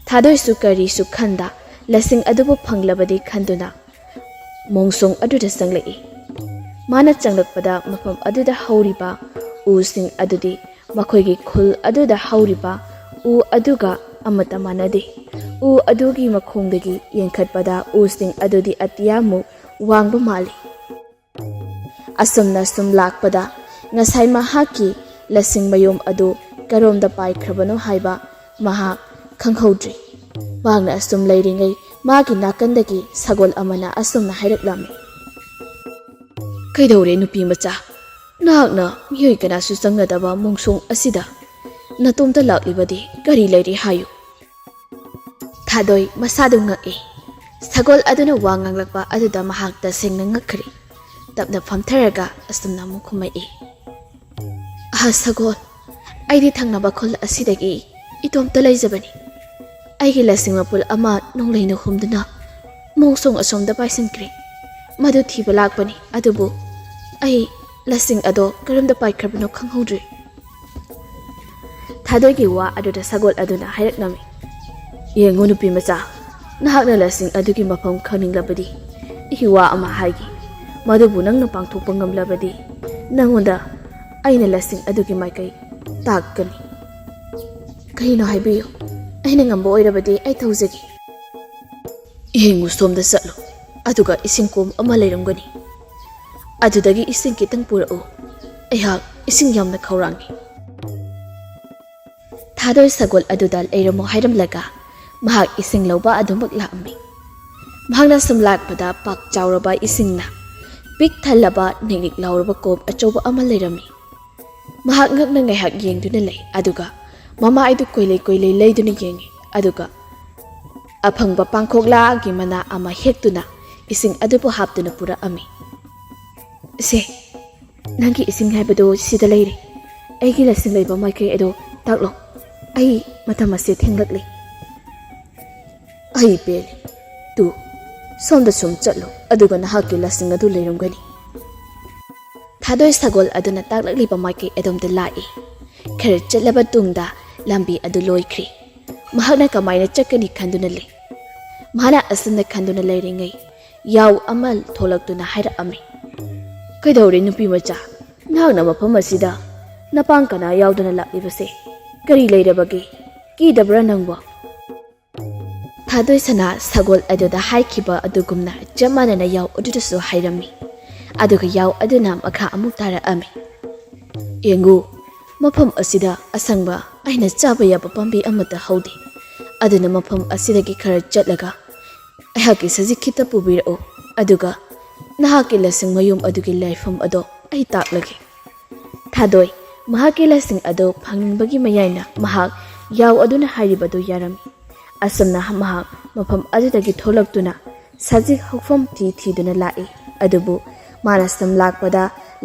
ꯊꯥꯗꯣꯏꯁꯨ ꯀꯔꯤꯁꯨ ꯈꯟꯗ ꯂꯁꯤꯡ ꯑꯗꯨꯕꯨ ꯐꯪꯂꯕꯗꯤ ꯈꯟꯗꯨꯅ ꯃꯣꯡꯁꯣꯡ ꯑꯗꯨꯗ ꯆꯪꯂꯛꯏ꯫ ꯃꯥꯅ ꯆꯪꯂꯛꯄꯗ ꯃꯐꯝ ꯑꯗꯨꯗ ꯍꯧꯔꯤꯕ ꯎꯁꯤꯡ ꯑꯗꯨꯗꯤ ꯃꯈꯣꯏꯒꯤ ꯈꯨꯜ ꯑꯗꯨꯗ ꯍꯧꯔꯤꯕ ꯎ ꯑꯗꯨꯒ ꯑꯃꯠꯇ ꯃꯥꯟꯅꯗꯦ꯫ ꯎ ꯑꯗꯨꯒꯤ ꯃꯈꯣꯡꯗꯒꯤ ꯌꯦꯡꯈꯠꯄꯗ ꯎꯁꯤꯡ ꯑꯗꯨꯗꯤ ꯑꯇꯤꯌꯥꯃꯨꯛ ꯋꯥꯡꯕ ꯃꯥꯜꯂꯤ꯫ ꯑꯁꯨꯝꯅ ꯁꯨꯝ ꯂꯥꯛꯄꯗ ꯉꯁꯥꯏ ꯃꯍꯥꯛꯀꯤ ꯂꯁꯤꯡ ꯃꯌꯨꯝ ꯑꯗꯨ ꯀꯔꯣꯝꯗ ꯄꯥꯏꯈ꯭ꯔꯕꯅꯣ ꯍꯥꯏꯕ ꯃꯍꯥꯛ ꯈꯪꯍꯧꯗ꯭ꯔꯤ꯫ ꯃꯍꯥꯛꯅ ꯑꯁꯨꯝ ꯂꯩꯔꯤꯉꯩ ꯃꯥꯒꯤ ꯅꯥꯀꯟꯗꯒꯤ ꯁꯒꯣꯜ ꯑꯃꯅ ꯑꯁꯨꯝꯅ ꯍꯥꯏꯔꯛꯂꯝꯃꯤ꯫ "ꯀꯩꯗꯧꯔꯦ ꯅꯨꯄꯤ ꯃꯆꯥ? ꯅꯍꯥꯛꯅ ꯃꯤꯑꯣꯏ ꯀꯅꯥꯁꯨ ꯆꯪꯅꯗꯕ ꯃꯣꯡꯁꯣꯡ ꯑꯁꯤꯗ ꯅꯇꯣꯝꯇ ꯂꯥꯛꯂꯤꯕꯗꯤ ꯀꯔꯤ ꯂꯩꯔꯦ ꯍꯥꯏꯌꯨ?" ꯊꯥꯗꯣꯏ ꯃꯁꯥꯗꯨ ꯉꯛꯏ꯫ ꯁꯒꯣꯜ ꯑꯗꯨꯅ ꯋꯥ ꯉꯥꯡꯂꯛꯄ ꯑꯗꯨꯗ ꯃꯍꯥꯛ ꯇꯁꯦꯡꯅ ꯉꯛꯈ꯭ꯔꯦ꯫ ꯇꯞꯅ ꯐꯝꯊꯔꯒ ꯑꯁꯨꯝꯅ ꯑꯃꯨꯛ ꯈꯨꯝꯃꯛꯏ꯫ "ꯑꯍ, ꯁꯒꯣꯜ, ꯑꯩꯗꯤ ꯊꯪꯅꯕ ꯈꯨꯜ ꯑꯁꯤꯗꯒꯤ ꯏꯇꯣꯝꯇ ꯂꯩꯖꯕꯅꯤ꯫ ꯑꯩꯒꯤ ꯂꯁꯤꯡ ꯃꯄꯨꯜ ꯑꯃ ꯅꯣꯡꯂꯩꯅ ꯍꯨꯝꯗꯨꯅ ꯃꯣꯡꯁꯣꯡ ꯑꯁꯣꯝꯗ ꯄꯥꯏꯁꯤꯟꯈ꯭ꯔꯦ꯫ ꯃꯗꯨ ꯊꯤꯕ ꯂꯥꯛꯄꯅꯤ, ꯑꯗꯨꯕꯨ ꯑꯩ ꯂꯁꯤꯡ ꯑꯗꯣ ꯀꯔꯝꯗ ꯄꯥꯏꯈ꯭ꯔꯕꯅꯣ ꯈꯪꯍꯧꯗ꯭ꯔꯦ꯫" ꯊꯥꯗꯣꯏꯒꯤ ꯋꯥ ꯑꯗꯨꯗ ꯁꯒꯣꯜ ꯑꯗꯨꯅ ꯍꯥꯏꯔꯛꯂꯝꯃꯤ꯫ "ꯌꯦꯡꯉꯨ ꯅꯨꯄꯤ ꯃꯆꯥ, ꯅꯍꯥꯛꯅ ꯂꯁꯤꯡ ꯑꯗꯨꯒꯤ ꯃꯐꯝ ꯈꯪꯅꯤꯡꯂꯕꯗꯤ ꯑꯩ ꯋꯥ ꯑꯃ ꯍꯥꯏꯒꯦ꯫ ꯃꯗꯨꯕꯨ ꯅꯪꯅ ꯄꯥꯡꯊꯣꯛꯄ ꯉꯝꯂꯕꯗꯤ ꯅꯪꯉꯣꯟꯗ ꯑꯩꯅ ꯂꯁꯤꯡ ꯑꯗꯨꯒꯤ ꯃꯥꯏꯀꯩ ꯇꯥꯛꯀꯅꯤ꯫" "ꯀꯔꯤꯅꯣ ꯍꯥꯏꯕꯤꯌꯨ, ꯑꯩꯅ ꯉꯝꯕ ꯑꯣꯏꯔꯕꯗꯤ ꯑꯩ ꯇꯧꯖꯒꯦ꯫" "ꯌꯦꯡꯉꯨ, ꯁꯣꯝꯗ ꯆꯠꯂꯨ, ꯑꯗꯨꯒ ꯏꯁꯤꯡ ꯀꯣꯝ ꯑꯃ ꯂꯩꯔꯝꯒꯅꯤ, ꯑꯗꯨꯗꯒꯤ ꯏꯁꯤꯡ ꯈꯤꯇꯪ ꯄꯨꯔꯛꯎ꯫ ꯑꯩꯍꯥꯛ ꯏꯁꯤꯡ ꯌꯥꯝꯅ ꯈꯧꯔꯥꯡꯏ꯫" ꯊꯥꯗꯣꯏ ꯁꯒꯣꯜ ꯑꯗꯨꯗ ꯂꯩꯔꯝꯃꯨ ꯍꯥꯏꯔꯝꯂꯒ ꯃꯍꯥꯛ ꯏꯁꯤꯡ ꯂꯧꯕ ꯑꯗꯨꯃꯛ ꯂꯥꯛꯑꯝꯃꯤ꯫ ꯃꯍꯥꯛꯅ ꯁꯨꯝ ꯂꯥꯛꯄꯗ ꯄꯥꯛ ꯆꯥꯎꯔꯕ ꯏꯁꯤꯡꯅ ꯄꯤꯛ ꯊꯜꯂꯕ ꯅꯤꯛꯅꯤꯛ ꯂꯥꯎꯔꯕ ꯀꯣꯝ ꯑꯆꯧꯕ ꯑꯃ ꯂꯩꯔꯝꯃꯤ꯫ ꯃꯍꯥꯛ ꯉꯛꯅ ꯉꯥꯏꯍꯥꯛ ꯌꯦꯡꯗꯨꯅ ꯂꯩ, ꯑꯗꯨꯒ ꯃꯃꯥꯏꯗꯨ ꯀꯣꯏꯂꯩ ꯀꯣꯏꯂꯩ ꯂꯩꯗꯨꯅ ꯌꯦꯡꯉꯤ, ꯑꯗꯨꯒ ꯑꯐꯪꯕ ꯄꯥꯡꯈꯣꯛꯂꯥꯒꯤ ꯃꯅꯥ ꯑꯃ ꯍꯦꯛꯇꯨꯅ ꯏꯁꯤꯡ ꯑꯗꯨꯕꯨ ꯍꯥꯞꯇꯨꯅ ꯄꯨꯔꯛꯑꯝꯃꯤ꯫ "ꯁꯦ, ꯅꯪꯒꯤ ꯏꯁꯤꯡ ꯍꯥꯏꯕꯗꯨ ꯁꯤꯗ ꯂꯩꯔꯦ꯫ ꯑꯩꯒꯤ ꯂꯁꯤꯡ ꯂꯩꯕ ꯃꯥꯏꯀꯩ ꯑꯗꯨ ꯇꯥꯛꯂꯣ꯫ ꯑꯩ ꯃꯇꯝ ꯑꯁꯦ ꯊꯦꯡꯂꯛꯂꯦ꯫" "ꯑꯩ ꯄꯦꯜꯂꯦ꯫ ꯇꯨ, ꯁꯣꯝꯗ ꯁꯨꯝ ꯆꯠꯂꯨ, ꯑꯗꯨꯒ ꯅꯍꯥꯛꯀꯤ ꯂꯁꯤꯡ ꯑꯗꯨ ꯂꯩꯔꯝꯒꯅꯤ꯫" ꯊꯥꯗꯣꯏ ꯁꯒꯣꯜ ꯑꯗꯨꯅ ꯇꯥꯛꯂꯛꯂꯤꯕ ꯃꯥꯏꯀꯩ ꯑꯗꯣꯝꯗ ꯂꯥꯛꯏ꯫ ꯈꯔ ꯆꯠꯂꯕ ꯇꯨꯡꯗ ꯂꯝꯕꯤ ꯑꯗꯨ ꯂꯣꯏꯈ꯭ꯔꯦ꯫ ꯃꯍꯥꯛꯅ ꯀꯃꯥꯏꯅ ꯆꯠꯀꯅꯤ ꯈꯟꯗꯨꯅ ꯂꯩ꯫ ꯃꯍꯥꯛꯅ ꯑꯁꯨꯝꯅ ꯈꯟꯗꯨꯅ ꯂꯩꯔꯤꯉꯩ ꯌꯥꯎ ꯑꯃ ꯊꯣꯛꯂꯛꯇꯨꯅ ꯍꯥꯏꯔꯛꯑꯝꯃꯤ꯫ "ꯀꯩꯗꯧꯔꯦ ꯅꯨꯄꯤ ꯃꯆꯥ? ꯅꯍꯥꯛꯅ ꯃꯐꯝ ꯑꯁꯤꯗ ꯅꯄꯥꯡ ꯀꯅꯥ ꯌꯥꯎꯗꯅ ꯂꯥꯛꯂꯤꯕꯁꯦ? ꯀꯔꯤ ꯂꯩꯔꯕꯒꯦ? ꯀꯤꯗꯕ꯭ꯔꯥ ꯅꯪꯕꯣ?" ꯊꯥꯗꯣꯏ ꯁꯅꯥ ꯁꯒꯣꯜ ꯑꯗꯨꯗ ꯍꯥꯏꯈꯤꯕ ꯑꯗꯨꯒꯨꯝꯅ ꯆꯞ ꯃꯥꯟꯅꯅ ꯌꯥꯎ ꯑꯗꯨꯗꯁꯨ ꯍꯥꯏꯔꯝꯃꯤ꯫ ꯑꯗꯨꯒ ꯌꯥꯎ ꯑꯗꯨꯅ ꯃꯈꯥ ꯑꯃꯨꯛ ꯇꯥꯔꯛꯑꯝꯃꯤ꯫ "ꯌꯦꯡꯉꯨ, ꯃꯐꯝ ꯑꯁꯤꯗ ꯑꯁꯪꯕ ꯑꯩꯅ ꯆꯥꯕ ꯌꯥꯕ ꯄꯥꯝꯕꯤ ꯑꯃꯠꯇ ꯍꯧꯗꯦ꯫ ꯑꯗꯨꯅ ꯃꯐꯝ ꯑꯁꯤꯗꯒꯤ ꯈꯔ ꯆꯠꯂꯒ ꯑꯩꯍꯥꯛꯀꯤ ꯁꯖꯤꯛ ꯈꯤꯇ ꯄꯨꯕꯤꯔꯛꯎ, ꯑꯗꯨꯒ ꯅꯍꯥꯛꯀꯤ ꯂꯁꯤꯡ ꯃꯌꯨꯝ ꯑꯗꯨꯒꯤ ꯂꯩꯐꯝ ꯑꯗꯣ ꯑꯩ ꯇꯥꯛꯂꯒꯦ꯫ ꯊꯥꯗꯣꯏ ꯃꯍꯥꯛꯀꯤ ꯂꯁꯤꯡ ꯑꯗꯨ ꯐꯪꯅꯤꯡꯕꯒꯤ ꯃꯌꯥꯏꯅ ꯃꯍꯥꯛ ꯌꯥꯎ ꯑꯗꯨꯅ ꯍꯥꯏꯔꯤꯕꯗꯨ ꯌꯥꯔꯝꯃꯤ꯫ ꯑꯁꯨꯝꯅ ꯃꯍꯥꯛ ꯃꯐꯝ ꯑꯗꯨꯗꯒꯤ ꯊꯣꯛꯂꯛꯇꯨꯅ ꯁꯖꯤꯛ ꯍꯧꯐꯝ ꯊꯤ ꯊꯤꯗꯨꯅ ꯂꯥꯛꯏ꯫ ꯑꯗꯨꯕꯨ ꯃꯥꯅ ꯁꯨꯝ ꯂꯥꯛꯄꯗ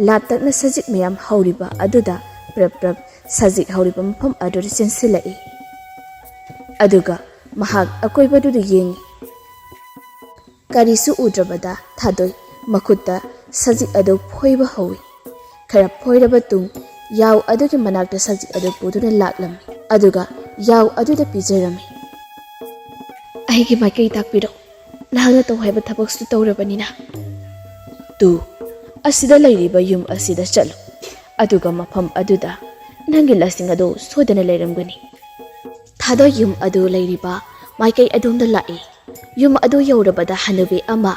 ꯂꯥꯞꯇꯛꯅ ꯁꯖꯤꯛ ꯃꯌꯥꯝ ꯍꯧꯔꯤꯕ ꯑꯗꯨꯗ ꯄ꯭ꯔꯞ ꯄ꯭ꯔꯞ ꯁꯖꯤꯛ ꯍꯧꯔꯤꯕ ꯃꯐꯝ ꯑꯗꯨꯗ ꯆꯦꯟꯁꯤꯜꯂꯛꯏ꯫ ꯑꯗꯨꯒ ꯃꯍꯥꯛ ꯑꯀꯣꯏꯕꯗꯨꯗ ꯌꯦꯡꯏ꯫ ꯀꯔꯤꯁꯨ ꯎꯗ꯭ꯔꯕꯗ ꯊꯥꯗꯣꯏ ꯃꯈꯨꯠꯇ ꯁꯖꯤꯛ ꯑꯗꯨ ꯐꯣꯏꯕ ꯍꯧꯏ꯫ ꯈꯔ ꯐꯣꯏꯔꯕ ꯇꯨꯡ ꯌꯥꯎ ꯑꯗꯨꯒꯤ ꯃꯅꯥꯛꯇ ꯁꯖꯤꯛ ꯑꯗꯨ ꯄꯨꯗꯨꯅ ꯂꯥꯛꯂꯝꯃꯤ꯫ ꯑꯗꯨꯒ ꯌꯥꯎ ꯑꯗꯨꯗ ꯄꯤꯖꯔꯝꯃꯤ꯫ "ꯑꯩꯒꯤ ꯃꯥꯏꯀꯩ ꯇꯥꯛꯄꯤꯔꯣ, ꯅꯍꯥꯛꯅ ꯇꯧ ꯍꯥꯏꯕ ꯊꯕꯛꯁꯨ ꯇꯧꯔꯕꯅꯤꯅ꯫ ꯇꯨ, ꯑꯁꯤꯗ ꯂꯩꯔꯤꯕ ꯌꯨꯝ ꯑꯁꯤꯗ ꯆꯠꯂꯨ, ꯑꯗꯨꯒ ꯃꯐꯝ ꯑꯗꯨꯗ ꯅꯪꯒꯤ ꯂꯁꯤꯡ ꯑꯗꯨ ꯁꯣꯏꯗꯅ ꯂꯩꯔꯝꯒꯅꯤ꯫" ꯊꯥꯗꯣꯏ ꯌꯨꯝ ꯑꯗꯨ ꯂꯩꯔꯤꯕ ꯃꯥꯏꯀꯩ ꯑꯗꯣꯝꯗ ꯂꯥꯛꯏ꯫ ꯌꯨꯝ ꯑꯗꯨ ꯌꯧꯔꯕꯗ ꯍꯅꯨꯕꯤ ꯑꯃ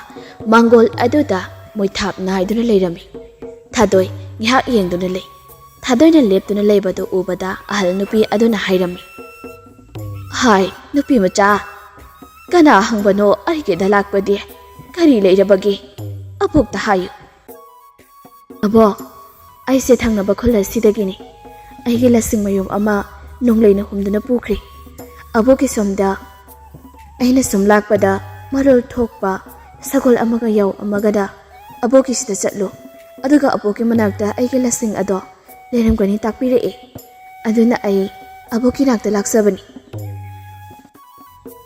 ꯃꯥꯡꯒꯣꯜ ꯑꯗꯨꯗ ꯃꯣꯏꯊꯥꯞ ꯅꯥꯏꯗꯨꯅ ꯂꯩꯔꯝꯃꯤ꯫ ꯊꯥꯗꯣꯏ ꯉꯥꯏꯍꯥꯛ ꯌꯦꯡꯗꯨꯅ ꯂꯩ꯫ ꯊꯥꯗꯣꯏꯅ ꯂꯦꯞꯇꯨꯅ ꯂꯩꯕꯗꯨ ꯎꯕꯗ ꯑꯍꯜ ꯅꯨꯄꯤ ꯑꯗꯨꯅ ꯍꯥꯏꯔꯝꯃꯤ, "ꯍꯥꯏ, ꯅꯨꯄꯤ ꯃꯆꯥ, ꯀꯅꯥ ꯍꯪꯕꯅꯣ ꯑꯩꯒꯤꯗ ꯂꯥꯛꯄꯗꯤ? ꯀꯔꯤ ꯂꯩꯔꯕꯒꯦ? ꯑꯕꯣꯛꯇ ꯍꯥꯏꯌꯨ꯫" "ꯑꯕꯣꯛ, ꯑꯩꯁꯦ ꯊꯪꯅꯕ ꯈꯨꯜ ꯑꯁꯤꯗꯒꯤꯅꯤ꯫ ꯑꯩꯒꯤ ꯂꯁꯤꯡ ꯃꯌꯨꯝ ꯑꯃ ꯅꯣꯡꯂꯩꯅ ꯍꯨꯝꯗꯨꯅ ꯄꯨꯈ꯭ꯔꯦ꯫ ꯑꯕꯣꯛꯀꯤ ꯁꯣꯝꯗ ꯑꯩꯅ ꯁꯨꯝ ꯂꯥꯛꯄꯗ ꯃꯔꯣꯜ ꯊꯣꯛꯄ ꯁꯒꯣꯜ ꯑꯃꯒ ꯌꯥꯎ ꯑꯃꯒꯗ ꯑꯕꯣꯛꯀꯤꯁꯤꯗ ꯆꯠꯂꯨ, ꯑꯗꯨꯒ ꯑꯕꯣꯛꯀꯤ ꯃꯅꯥꯛꯇ ꯑꯩꯒꯤ ꯂꯁꯤꯡ ꯑꯗꯣ ꯂꯩꯔꯝꯒꯅꯤ ꯇꯥꯛꯄꯤꯔꯛꯑꯦ꯫ ꯑꯗꯨꯅ ꯑꯩ ꯑꯕꯣꯛꯀꯤ ꯅꯥꯛꯇ ꯂꯥꯛꯆꯕꯅꯤ꯫"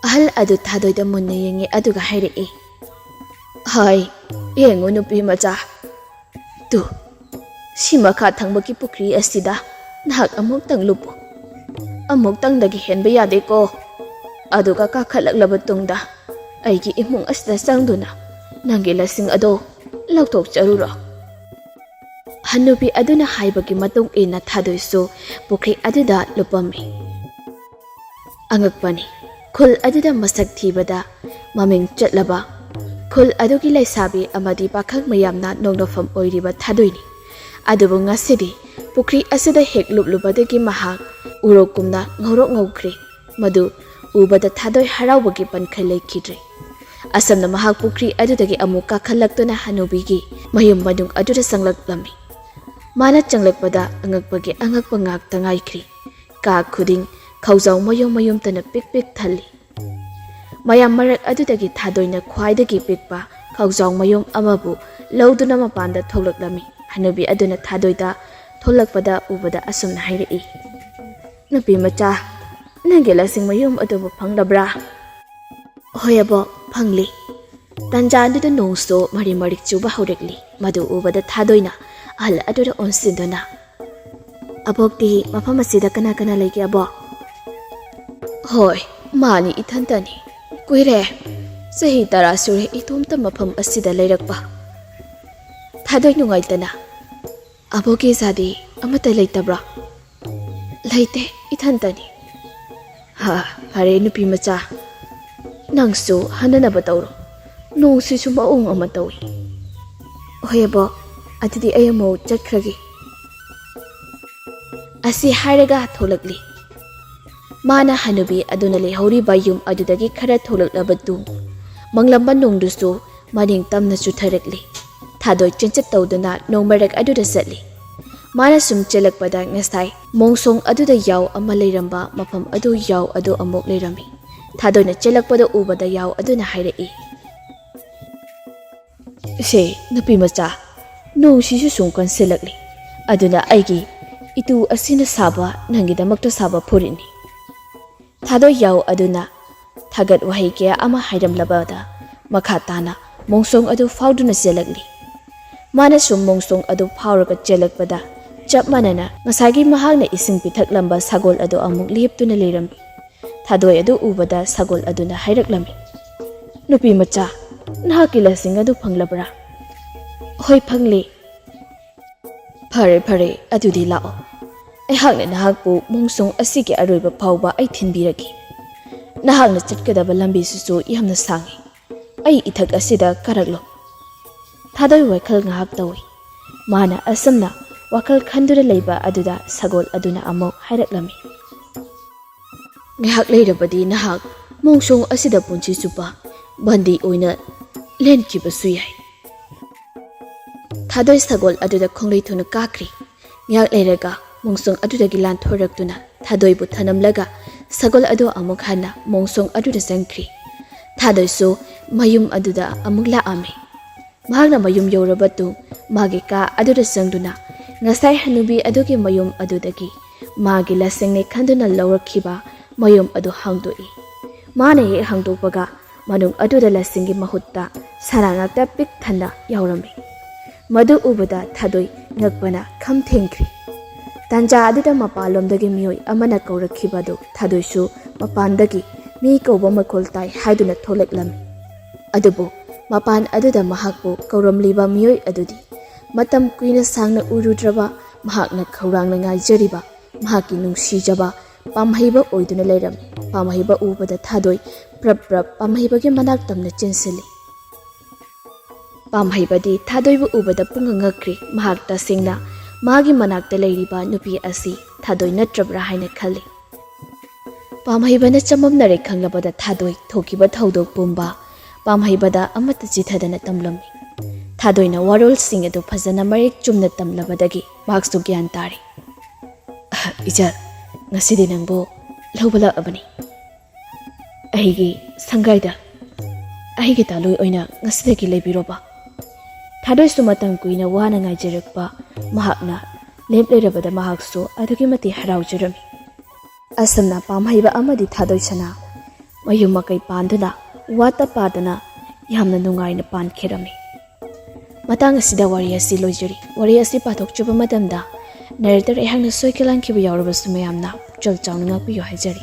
ꯑꯍꯜ ꯑꯗꯨ ꯊꯥꯗꯣꯏꯗ ꯃꯨꯟꯅ ꯌꯦꯡꯉꯤ, ꯑꯗꯨꯒ ꯍꯥꯏꯔꯛꯏ, "ꯍꯥꯏ, ꯌꯦꯡꯉꯨ ꯅꯨꯄꯤ ꯃꯆꯥ, ꯇꯨ, ꯁꯤ ꯃꯈꯥ ꯊꯪꯕꯒꯤ ꯄꯨꯈ꯭ꯔꯤ ꯑꯁꯤꯗ ꯅꯍꯥꯛ ꯑꯃꯨꯛꯇꯪ ꯂꯨꯞꯄꯨ꯫ ꯑꯃꯨꯛꯇꯪꯗꯒꯤ ꯍꯦꯟꯕ ꯌꯥꯗꯦꯀꯣ꯫ ꯑꯗꯨꯒ ꯀꯥꯈꯠꯂꯛꯂꯕ ꯇꯨꯡꯗ ꯑꯩꯒꯤ ꯏꯃꯨꯡ ꯑꯁꯤꯗ ꯆꯪꯗꯨꯅ ꯅꯪꯒꯤ ꯂꯁꯤꯡ ꯑꯗꯣ ꯂꯧꯊꯣꯛꯆꯔꯨꯔꯣ꯫" ꯍꯟꯅꯨꯕꯤ ꯑꯗꯨꯅ ꯍꯥꯏꯕꯒꯤ ꯃꯇꯨꯡ ꯏꯟꯅ ꯊꯥꯗꯣꯏꯁꯨ ꯄꯨꯈ꯭ꯔꯤ ꯑꯗꯨꯗ ꯂꯨꯞꯄꯝꯃꯤ꯫ ꯑꯉꯛꯄꯅꯤ, ꯈꯨꯜ ꯑꯗꯨꯗ ꯃꯁꯛ ꯊꯤꯕꯗ ꯃꯃꯤꯡ ꯆꯠꯂꯕ ꯈꯨꯜ ꯑꯗꯨꯒꯤ ꯂꯩꯁꯥꯕꯤ ꯑꯃꯗꯤ ꯄꯥꯈꯪ ꯃꯌꯥꯝꯅ ꯅꯣꯛꯅꯐꯝ ꯑꯣꯏꯔꯤꯕ ꯊꯥꯗꯣꯏꯅꯤ꯫ ꯑꯗꯨꯕꯨ ꯉꯁꯤꯗꯤ ꯄꯨꯈ꯭ꯔꯤ ꯑꯁꯤꯗ ꯍꯦꯛ ꯂꯨꯞꯂꯨꯕꯗꯒꯤ ꯃꯍꯥꯛ ꯎꯔꯣꯛꯀꯨꯝꯅ ꯉꯧꯔꯣꯛ ꯉꯧꯈ꯭ꯔꯦ꯫ ꯃꯗꯨ ꯎꯕꯗ ꯊꯥꯗꯣꯏ ꯍꯔꯥꯎꯕꯒꯤ ꯄꯟꯈꯩ ꯂꯩꯈꯤꯗ꯭ꯔꯦ꯫ ꯑꯁꯝꯅ ꯃꯍꯥꯛ ꯄꯨꯈ꯭ꯔꯤ ꯑꯗꯨꯗꯒꯤ ꯑꯃꯨꯛ ꯀꯥꯈꯠꯂꯛꯇꯨꯅ ꯍꯅꯨꯕꯤꯒꯤ ꯃꯌꯨꯝ ꯃꯅꯨꯡ ꯑꯗꯨꯗ ꯆꯪꯂꯛꯂꯝꯃꯤ꯫ ꯃꯥꯅ ꯆꯪꯂꯛꯄꯗ ꯑꯉꯛꯄꯒꯤ ꯑꯉꯛꯄ ꯉꯥꯛꯇ ꯉꯥꯏꯈ꯭ꯔꯤ꯫ ꯀꯥ ꯈꯨꯗꯤꯡ ꯈꯧꯖꯥꯎ ꯃꯌꯨꯝ ꯃꯌꯨꯝꯇꯅ ꯄꯤꯛ ꯄꯤꯛ ꯊꯜꯂꯤ꯫ ꯃꯌꯥꯝ ꯃꯔꯛ ꯑꯗꯨꯗꯒꯤ ꯊꯥꯗꯣꯏꯅ ꯈ꯭ꯋꯥꯏꯗꯒꯤ ꯄꯤꯛꯄ ꯈꯧꯖꯥꯎ ꯃꯌꯨꯝ ꯑꯃꯕꯨ ꯂꯧꯗꯨꯅ ꯃꯄꯥꯟꯗ ꯊꯣꯛꯂꯛꯂꯝꯃꯤ꯫ ꯍꯅꯨꯕꯤ ꯑꯗꯨꯅ ꯊꯥꯗꯣꯏꯗ ꯊꯣꯛꯂꯛꯄꯗ ꯎꯕꯗ ꯑꯁꯨꯝꯅ ꯍꯥꯏꯔꯛꯏ, "ꯅꯨꯄꯤ ꯃꯆꯥ, ꯅꯪꯒꯤ ꯂꯁꯤꯡ ꯃꯌꯨꯝ ꯑꯗꯨꯕꯨ ꯐꯪꯂꯕ꯭ꯔꯥ?" "ꯍꯣꯏ ꯑꯕꯣꯛ, ꯐꯪꯂꯤ꯫" ꯇꯟꯖꯥ ꯑꯗꯨꯗ ꯅꯣꯡꯁꯨ ꯃꯔꯤꯛ ꯃꯔꯤꯛ ꯆꯨꯕ ꯍꯧꯔꯛꯂꯤ꯫ ꯃꯗꯨ ꯎꯕꯗ ꯊꯥꯗꯣꯏꯅ ꯑꯍꯜ ꯑꯗꯨꯗ ꯑꯣꯟꯁꯤꯟꯗꯨꯅ, "ꯑꯕꯣꯛꯇꯤ ꯃꯐꯝ ꯑꯁꯤꯗ ꯀꯅꯥ ꯀꯅꯥ ꯂꯩꯒꯦ ꯑꯕꯣꯛ?" "ꯍꯣꯏ, ꯃꯥꯅꯤ, ꯏꯊꯟꯇꯅꯤ꯫ ꯀꯨꯏꯔꯦ, ꯆꯍꯤ ꯇꯔꯥ ꯁꯨꯔꯦ ꯏꯇꯣꯝꯇ ꯃꯐꯝ ꯑꯁꯤꯗ ꯂꯩꯔꯛꯄ꯫" ꯊꯥꯗꯣꯏ ꯅꯨꯡꯉꯥꯏꯇꯅ, "ꯑꯕꯣꯛꯀꯤ ꯏꯆꯥꯗꯤ ꯑꯃꯠꯇ ꯂꯩꯇꯕ꯭ꯔꯣ?" "ꯂꯩꯇꯦ, ꯏꯊꯟꯇꯅꯤ꯫" "ꯍꯥ, ꯐꯔꯦ ꯅꯨꯄꯤ ꯃꯆꯥ, ꯅꯪꯁꯨ ꯍꯟꯅꯅꯕ ꯇꯧꯔꯣ꯫ ꯅꯣꯡꯁꯤꯁꯨ ꯃꯑꯣꯡ ꯑꯃ ꯇꯧꯏ꯫" "ꯍꯣꯏ ꯑꯕꯣꯛ, ꯑꯗꯨꯗꯤ ꯑꯩ ꯑꯃꯨꯛ ꯆꯠꯈ꯭ꯔꯒꯦ꯫" ꯑꯁꯤ ꯍꯥꯏꯔꯒ ꯊꯣꯛꯂꯛꯂꯤ꯫ ꯃꯥꯅ ꯍꯅꯨꯕꯤ ꯑꯗꯨꯅ ꯂꯩꯍꯧꯔꯤꯕ ꯌꯨꯝ ꯑꯗꯨꯗꯒꯤ ꯈꯔ ꯊꯣꯛꯂꯛꯂꯕꯗꯨ ꯃꯪꯂꯝꯕ ꯅꯣꯡꯗꯨꯁꯨ ꯃꯅꯤꯡ ꯇꯝꯅ ꯆꯨꯊꯔꯛꯂꯤ꯫ ꯊꯥꯗꯣꯏ ꯆꯦꯟꯆꯠ ꯇꯧꯗꯨꯅ ꯅꯣꯡ ꯃꯔꯛ ꯑꯗꯨꯗ ꯆꯠꯂꯤ꯫ ꯃꯥꯅ ꯁꯨꯝ ꯆꯦꯜꯂꯛꯄꯗ ꯉꯁꯥꯏ ꯃꯣꯡꯁꯣꯡ ꯑꯗꯨꯗ ꯌꯥꯎ ꯑꯃ ꯂꯩꯔꯝꯕ ꯃꯐꯝ ꯑꯗꯨ ꯌꯥꯎ ꯑꯗꯨ ꯑꯃꯨꯛ ꯂꯩꯔꯝꯃꯤ꯫ ꯊꯥꯗꯣꯏꯅ ꯆꯦꯜꯂꯛꯄꯗ ꯎꯕꯗ ꯌꯥꯎ ꯑꯗꯨꯅ ꯍꯥꯏꯔꯛꯏ, "ꯁꯦ, ꯅꯨꯄꯤ ꯃꯆꯥ, ꯅꯣꯡꯁꯤꯁꯨ ꯁꯨꯝ ꯀꯟꯁꯤꯜꯂꯛꯂꯤ꯫ ꯑꯗꯨꯅ ꯑꯩꯒꯤ ꯏꯇꯨ ꯑꯁꯤꯅ ꯁꯥꯕ, ꯅꯪꯒꯤꯗꯃꯛꯇ ꯁꯥꯕ ꯐꯨꯔꯤꯠꯅꯤ꯫" ꯊꯥꯗꯣꯏ ꯌꯥꯎ ꯑꯗꯨꯅ ꯊꯥꯒꯠ ꯋꯥꯍꯩ ꯀꯌꯥ ꯑꯃ ꯍꯥꯏꯔꯝꯂꯕꯗ ꯃꯈꯥ ꯇꯥꯅ ꯃꯣꯡꯁꯣꯡ ꯑꯗꯨ ꯐꯥꯎꯗꯨꯅ ꯆꯦꯜꯂꯛꯂꯤ꯫ ꯃꯥꯅ ꯁꯨꯝ ꯃꯣꯡꯁꯣꯡ ꯑꯗꯨ ꯐꯥꯎꯔꯒ ꯆꯦꯜꯂꯛꯄꯗ ꯆꯞ ꯃꯥꯟꯅꯅ ꯉꯁꯥꯏꯒꯤ ꯃꯍꯥꯛꯅ ꯏꯁꯤꯡ ꯄꯤꯊꯛꯂꯝꯕ ꯁꯒꯣꯜ ꯑꯗꯨ ꯑꯃꯨꯛ ꯂꯦꯞꯇꯨꯅ ꯂꯩꯔꯝꯃꯤ꯫ ꯊꯥꯗꯣꯏ ꯑꯗꯨ ꯎꯕꯗ ꯁꯒꯣꯜ ꯑꯗꯨꯅ ꯍꯥꯏꯔꯛꯂꯝꯃꯤ, "ꯅꯨꯄꯤ ꯃꯆꯥ, ꯅꯍꯥꯛꯀꯤ ꯂꯁꯤꯡ ꯑꯗꯨ ꯐꯪꯂꯕ꯭ꯔꯥ?" "ꯍꯣꯏ, ꯐꯪꯂꯦ꯫" "ꯐꯔꯦ, ꯐꯔꯦ, ꯑꯗꯨꯗꯤ ꯂꯥꯛꯑꯣ꯫ ꯑꯩꯍꯥꯛꯅ ꯅꯍꯥꯛꯄꯨ ꯃꯣꯡꯁꯣꯡ ꯑꯁꯤꯒꯤ ꯑꯔꯣꯏꯕ ꯐꯥꯎꯕ ꯑꯩ ꯊꯤꯟꯕꯤꯔꯒꯦ꯫ ꯅꯍꯥꯛꯅ ꯆꯠꯀꯗꯕ ꯂꯝꯕꯤꯁꯤꯁꯨ ꯌꯥꯝꯅ ꯁꯥꯡꯉꯤ꯫ ꯑꯩ ꯏꯊꯛ ꯑꯁꯤꯗ ꯀꯥꯔꯛꯂꯣ꯫" ꯊꯥꯗꯣꯏ ꯋꯥꯈꯜ ꯉꯥꯏꯍꯥꯛ ꯇꯧꯏ꯫ ꯃꯥꯅ ꯑꯁꯨꯝꯅ ꯋꯥꯈꯜ ꯈꯟꯗꯨꯅ ꯂꯩꯕ ꯑꯗꯨꯗ ꯁꯒꯣꯜ ꯑꯗꯨꯅ ꯑꯃꯨꯛ ꯍꯥꯏꯔꯛꯂꯝꯃꯤ, "ꯉꯥꯏꯍꯥꯛ ꯂꯩꯔꯕꯗꯤ ꯅꯍꯥꯛ ꯃꯣꯡꯁꯣꯡ ꯑꯁꯤꯗ ꯄꯨꯟꯁꯤ ꯆꯨꯞꯄ ꯕꯟꯗꯤ ꯑꯣꯏꯅ ꯂꯦꯟꯈꯤꯕꯁꯨ ꯌꯥꯏ꯫ ꯊꯥꯗꯣꯏ ꯁꯒꯣꯜ ꯑꯗꯨꯗ ꯈꯣꯡꯂꯩ ꯊꯨꯅ ꯀꯥꯈ꯭ꯔꯤ꯫ ꯉꯥꯏꯍꯥꯛ ꯂꯩꯔꯒ ꯃꯣꯡꯁꯣꯡ ꯑꯗꯨꯗꯒꯤ ꯂꯥꯟꯊꯣꯔꯛꯇꯨꯅ ꯊꯥꯗꯣꯏꯕꯨ ꯊꯅꯝꯂꯒ ꯁꯒꯣꯜ ꯑꯗꯨ ꯑꯃꯨꯛ ꯍꯟꯅ ꯃꯣꯡꯁꯣꯡ ꯑꯗꯨꯗ ꯆꯪꯈ꯭ꯔꯤ꯫ ꯊꯥꯗꯣꯏꯁꯨ ꯃꯌꯨꯝ ꯑꯗꯨꯗ ꯑꯃꯨꯛ ꯂꯥꯛꯑꯝꯃꯤ꯫ ꯃꯍꯥꯛꯅ ꯃꯌꯨꯝ ꯌꯧꯔꯕ ꯇꯨꯡ ꯃꯥꯒꯤ ꯀꯥ ꯑꯗꯨꯗ ꯆꯪꯗꯨꯅ ꯉꯁꯥꯏ ꯍꯅꯨꯕꯤ ꯑꯗꯨꯒꯤ ꯃꯌꯨꯝ ꯑꯗꯨꯗꯒꯤ ꯃꯥꯒꯤ ꯂꯁꯤꯡꯅꯦ ꯈꯟꯗꯨꯅ ꯂꯧꯔꯛꯈꯤꯕ ꯃꯌꯨꯝ ꯑꯗꯨ ꯍꯥꯡꯗꯣꯛꯏ꯫ ꯃꯥꯅ ꯍꯦꯛ ꯍꯥꯡꯗꯣꯛꯄꯒ ꯃꯅꯨꯡ ꯑꯗꯨꯗ ꯂꯁꯤꯡꯒꯤ ꯃꯍꯨꯠꯇ ꯁꯅꯥ ꯉꯥꯛꯇ ꯄꯤꯛ ꯊꯟꯅ ꯌꯥꯎꯔꯝꯃꯤ꯫ ꯃꯗꯨ ꯎꯕꯗ ꯊꯥꯗꯣꯏ ꯉꯛꯄꯅ ꯈꯝ ꯊꯦꯡꯈ꯭ꯔꯤ꯫ ꯇꯥꯟꯖꯥ ꯑꯗꯨꯗ ꯃꯄꯥꯟꯂꯣꯝꯗꯒꯤ ꯃꯤꯑꯣꯏ ꯑꯃꯅ ꯀꯧꯔꯛꯈꯤꯕ ꯑꯗꯨ ꯊꯥꯗꯣꯏꯁꯨ ꯃꯄꯥꯟꯗꯒꯤ ꯃꯤ ꯀꯧꯕ ꯃꯈꯣꯜ ꯇꯥꯏ ꯍꯥꯏꯗꯨꯅ ꯊꯣꯛꯂꯛꯂꯝꯃꯤ꯫ ꯑꯗꯨꯕꯨ ꯃꯄꯥꯟ ꯑꯗꯨꯗ ꯃꯍꯥꯛꯄꯨ ꯀꯧꯔꯝꯂꯤꯕ ꯃꯤꯑꯣꯏ ꯑꯗꯨꯗꯤ ꯃꯇꯝ ꯀꯨꯏꯅ ꯁꯥꯡꯅ ꯎꯔꯨꯗ꯭ꯔꯕ ꯃꯍꯥꯛꯅ ꯈꯧꯔꯥꯡꯅ ꯉꯥꯏꯖꯔꯤꯕ ꯃꯍꯥꯛꯀꯤ ꯅꯨꯡꯁꯤꯖꯕ ꯄꯥꯝꯍꯩꯕ ꯑꯣꯏꯗꯨꯅ ꯂꯩꯔꯝꯃꯤ꯫ ꯄꯥꯝꯍꯩꯕ ꯎꯕꯗ ꯊꯥꯗꯣꯏ ꯄ꯭ꯔꯞ ꯄ꯭ꯔꯞ ꯄꯥꯝꯍꯩꯕꯒꯤ ꯃꯅꯥꯛ ꯇꯝꯅ ꯆꯦꯟꯁꯤꯜꯂꯤ꯫ ꯄꯥꯝꯍꯩꯕꯗꯤ ꯊꯥꯗꯣꯏꯕꯨ ꯎꯕꯗ ꯄꯨꯡꯉꯛ ꯉꯛꯈ꯭ꯔꯤ꯫ ꯃꯍꯥꯛ ꯇꯁꯦꯡꯅ ꯃꯥꯒꯤ ꯃꯅꯥꯛꯇ ꯂꯩꯔꯤꯕ ꯅꯨꯄꯤ ꯑꯁꯤ ꯊꯥꯗꯣꯏ ꯅꯠꯇ꯭ꯔꯕ꯭ꯔꯥ ꯍꯥꯏꯅ ꯈꯜꯂꯤ꯫ ꯄꯥꯝꯍꯩꯕꯅ ꯆꯃꯝꯅꯔꯦ ꯈꯪꯂꯕꯗ ꯊꯥꯗꯣꯏ ꯊꯣꯛꯈꯤꯕ ꯊꯧꯗꯣꯛ ꯄꯨꯝꯕ ꯄꯥꯝꯍꯩꯕꯗ ꯑꯃꯠꯇ ꯆꯤꯊꯗꯅ ꯇꯝꯂꯝꯃꯤ꯫ ꯊꯥꯗꯣꯏꯅ ꯋꯥꯔꯣꯜꯁꯤꯡ ꯑꯗꯨ ꯐꯖꯅ ꯃꯔꯤꯛ ꯆꯨꯝꯅ ꯇꯝꯂꯕꯗꯒꯤ ꯃꯍꯥꯛꯁꯨ ꯒ꯭ꯌꯥꯟ ꯇꯥꯔꯦ꯫ "ꯑꯍ, ꯏꯆꯜ, ꯉꯁꯤꯗꯤ ꯅꯪꯕꯨ ꯂꯧꯕ ꯂꯥꯛꯑꯕꯅꯤ꯫ ꯑꯩꯒꯤ ꯁꯪꯒꯥꯏꯗ, ꯑꯩꯒꯤ ꯇꯥꯂꯣꯏ ꯑꯣꯏꯅ ꯉꯁꯤꯗꯒꯤ ꯂꯩꯕꯤꯔꯣꯕ꯫" ꯊꯥꯗꯣꯏꯁꯨ ꯃꯇꯝ ꯀꯨꯏꯅ ꯋꯥꯅ ꯉꯥꯏꯖꯔꯛꯄ ꯃꯍꯥꯛꯅ ꯂꯦꯞ ꯂꯩꯔꯕꯗ ꯃꯍꯥꯛꯁꯨ ꯑꯗꯨꯛꯀꯤ ꯃꯇꯤꯛ ꯍꯔꯥꯎꯖꯔꯝꯃꯤ꯫ ꯑꯁꯨꯝꯅ ꯄꯥꯝꯍꯩꯕ ꯑꯃꯗꯤ ꯊꯥꯗꯣꯏ ꯁꯅꯥ ꯃꯌꯨꯝ ꯃꯀꯩ ꯄꯥꯟꯗꯨꯅ ꯋꯥꯠꯇ ꯄꯥꯗꯅ ꯌꯥꯝꯅ ꯅꯨꯡꯉꯥꯏꯅ ꯄꯥꯟꯈꯤꯔꯝꯃꯤ꯫ ꯃꯇꯥꯡ ꯑꯁꯤꯗ ꯋꯥꯔꯤ ꯑꯁꯤ ꯂꯣꯏꯖꯔꯤ꯫ ꯋꯥꯔꯤ ꯑꯁꯤ ꯄꯥꯊꯣꯛꯆꯕ ꯃꯇꯝꯗ ꯅꯦꯔꯦꯇꯔ ꯑꯩꯍꯥꯛꯅ ꯁꯣꯏꯈꯤ ꯂꯥꯟꯈꯤꯕ ꯌꯥꯎꯔꯕꯁꯨ ꯃꯌꯥꯝꯅ ꯄꯨꯛꯆꯦꯜ ꯆꯥꯎꯅ ꯉꯥꯛꯄꯤꯌꯨ ꯍꯥꯏꯖꯔꯤ꯫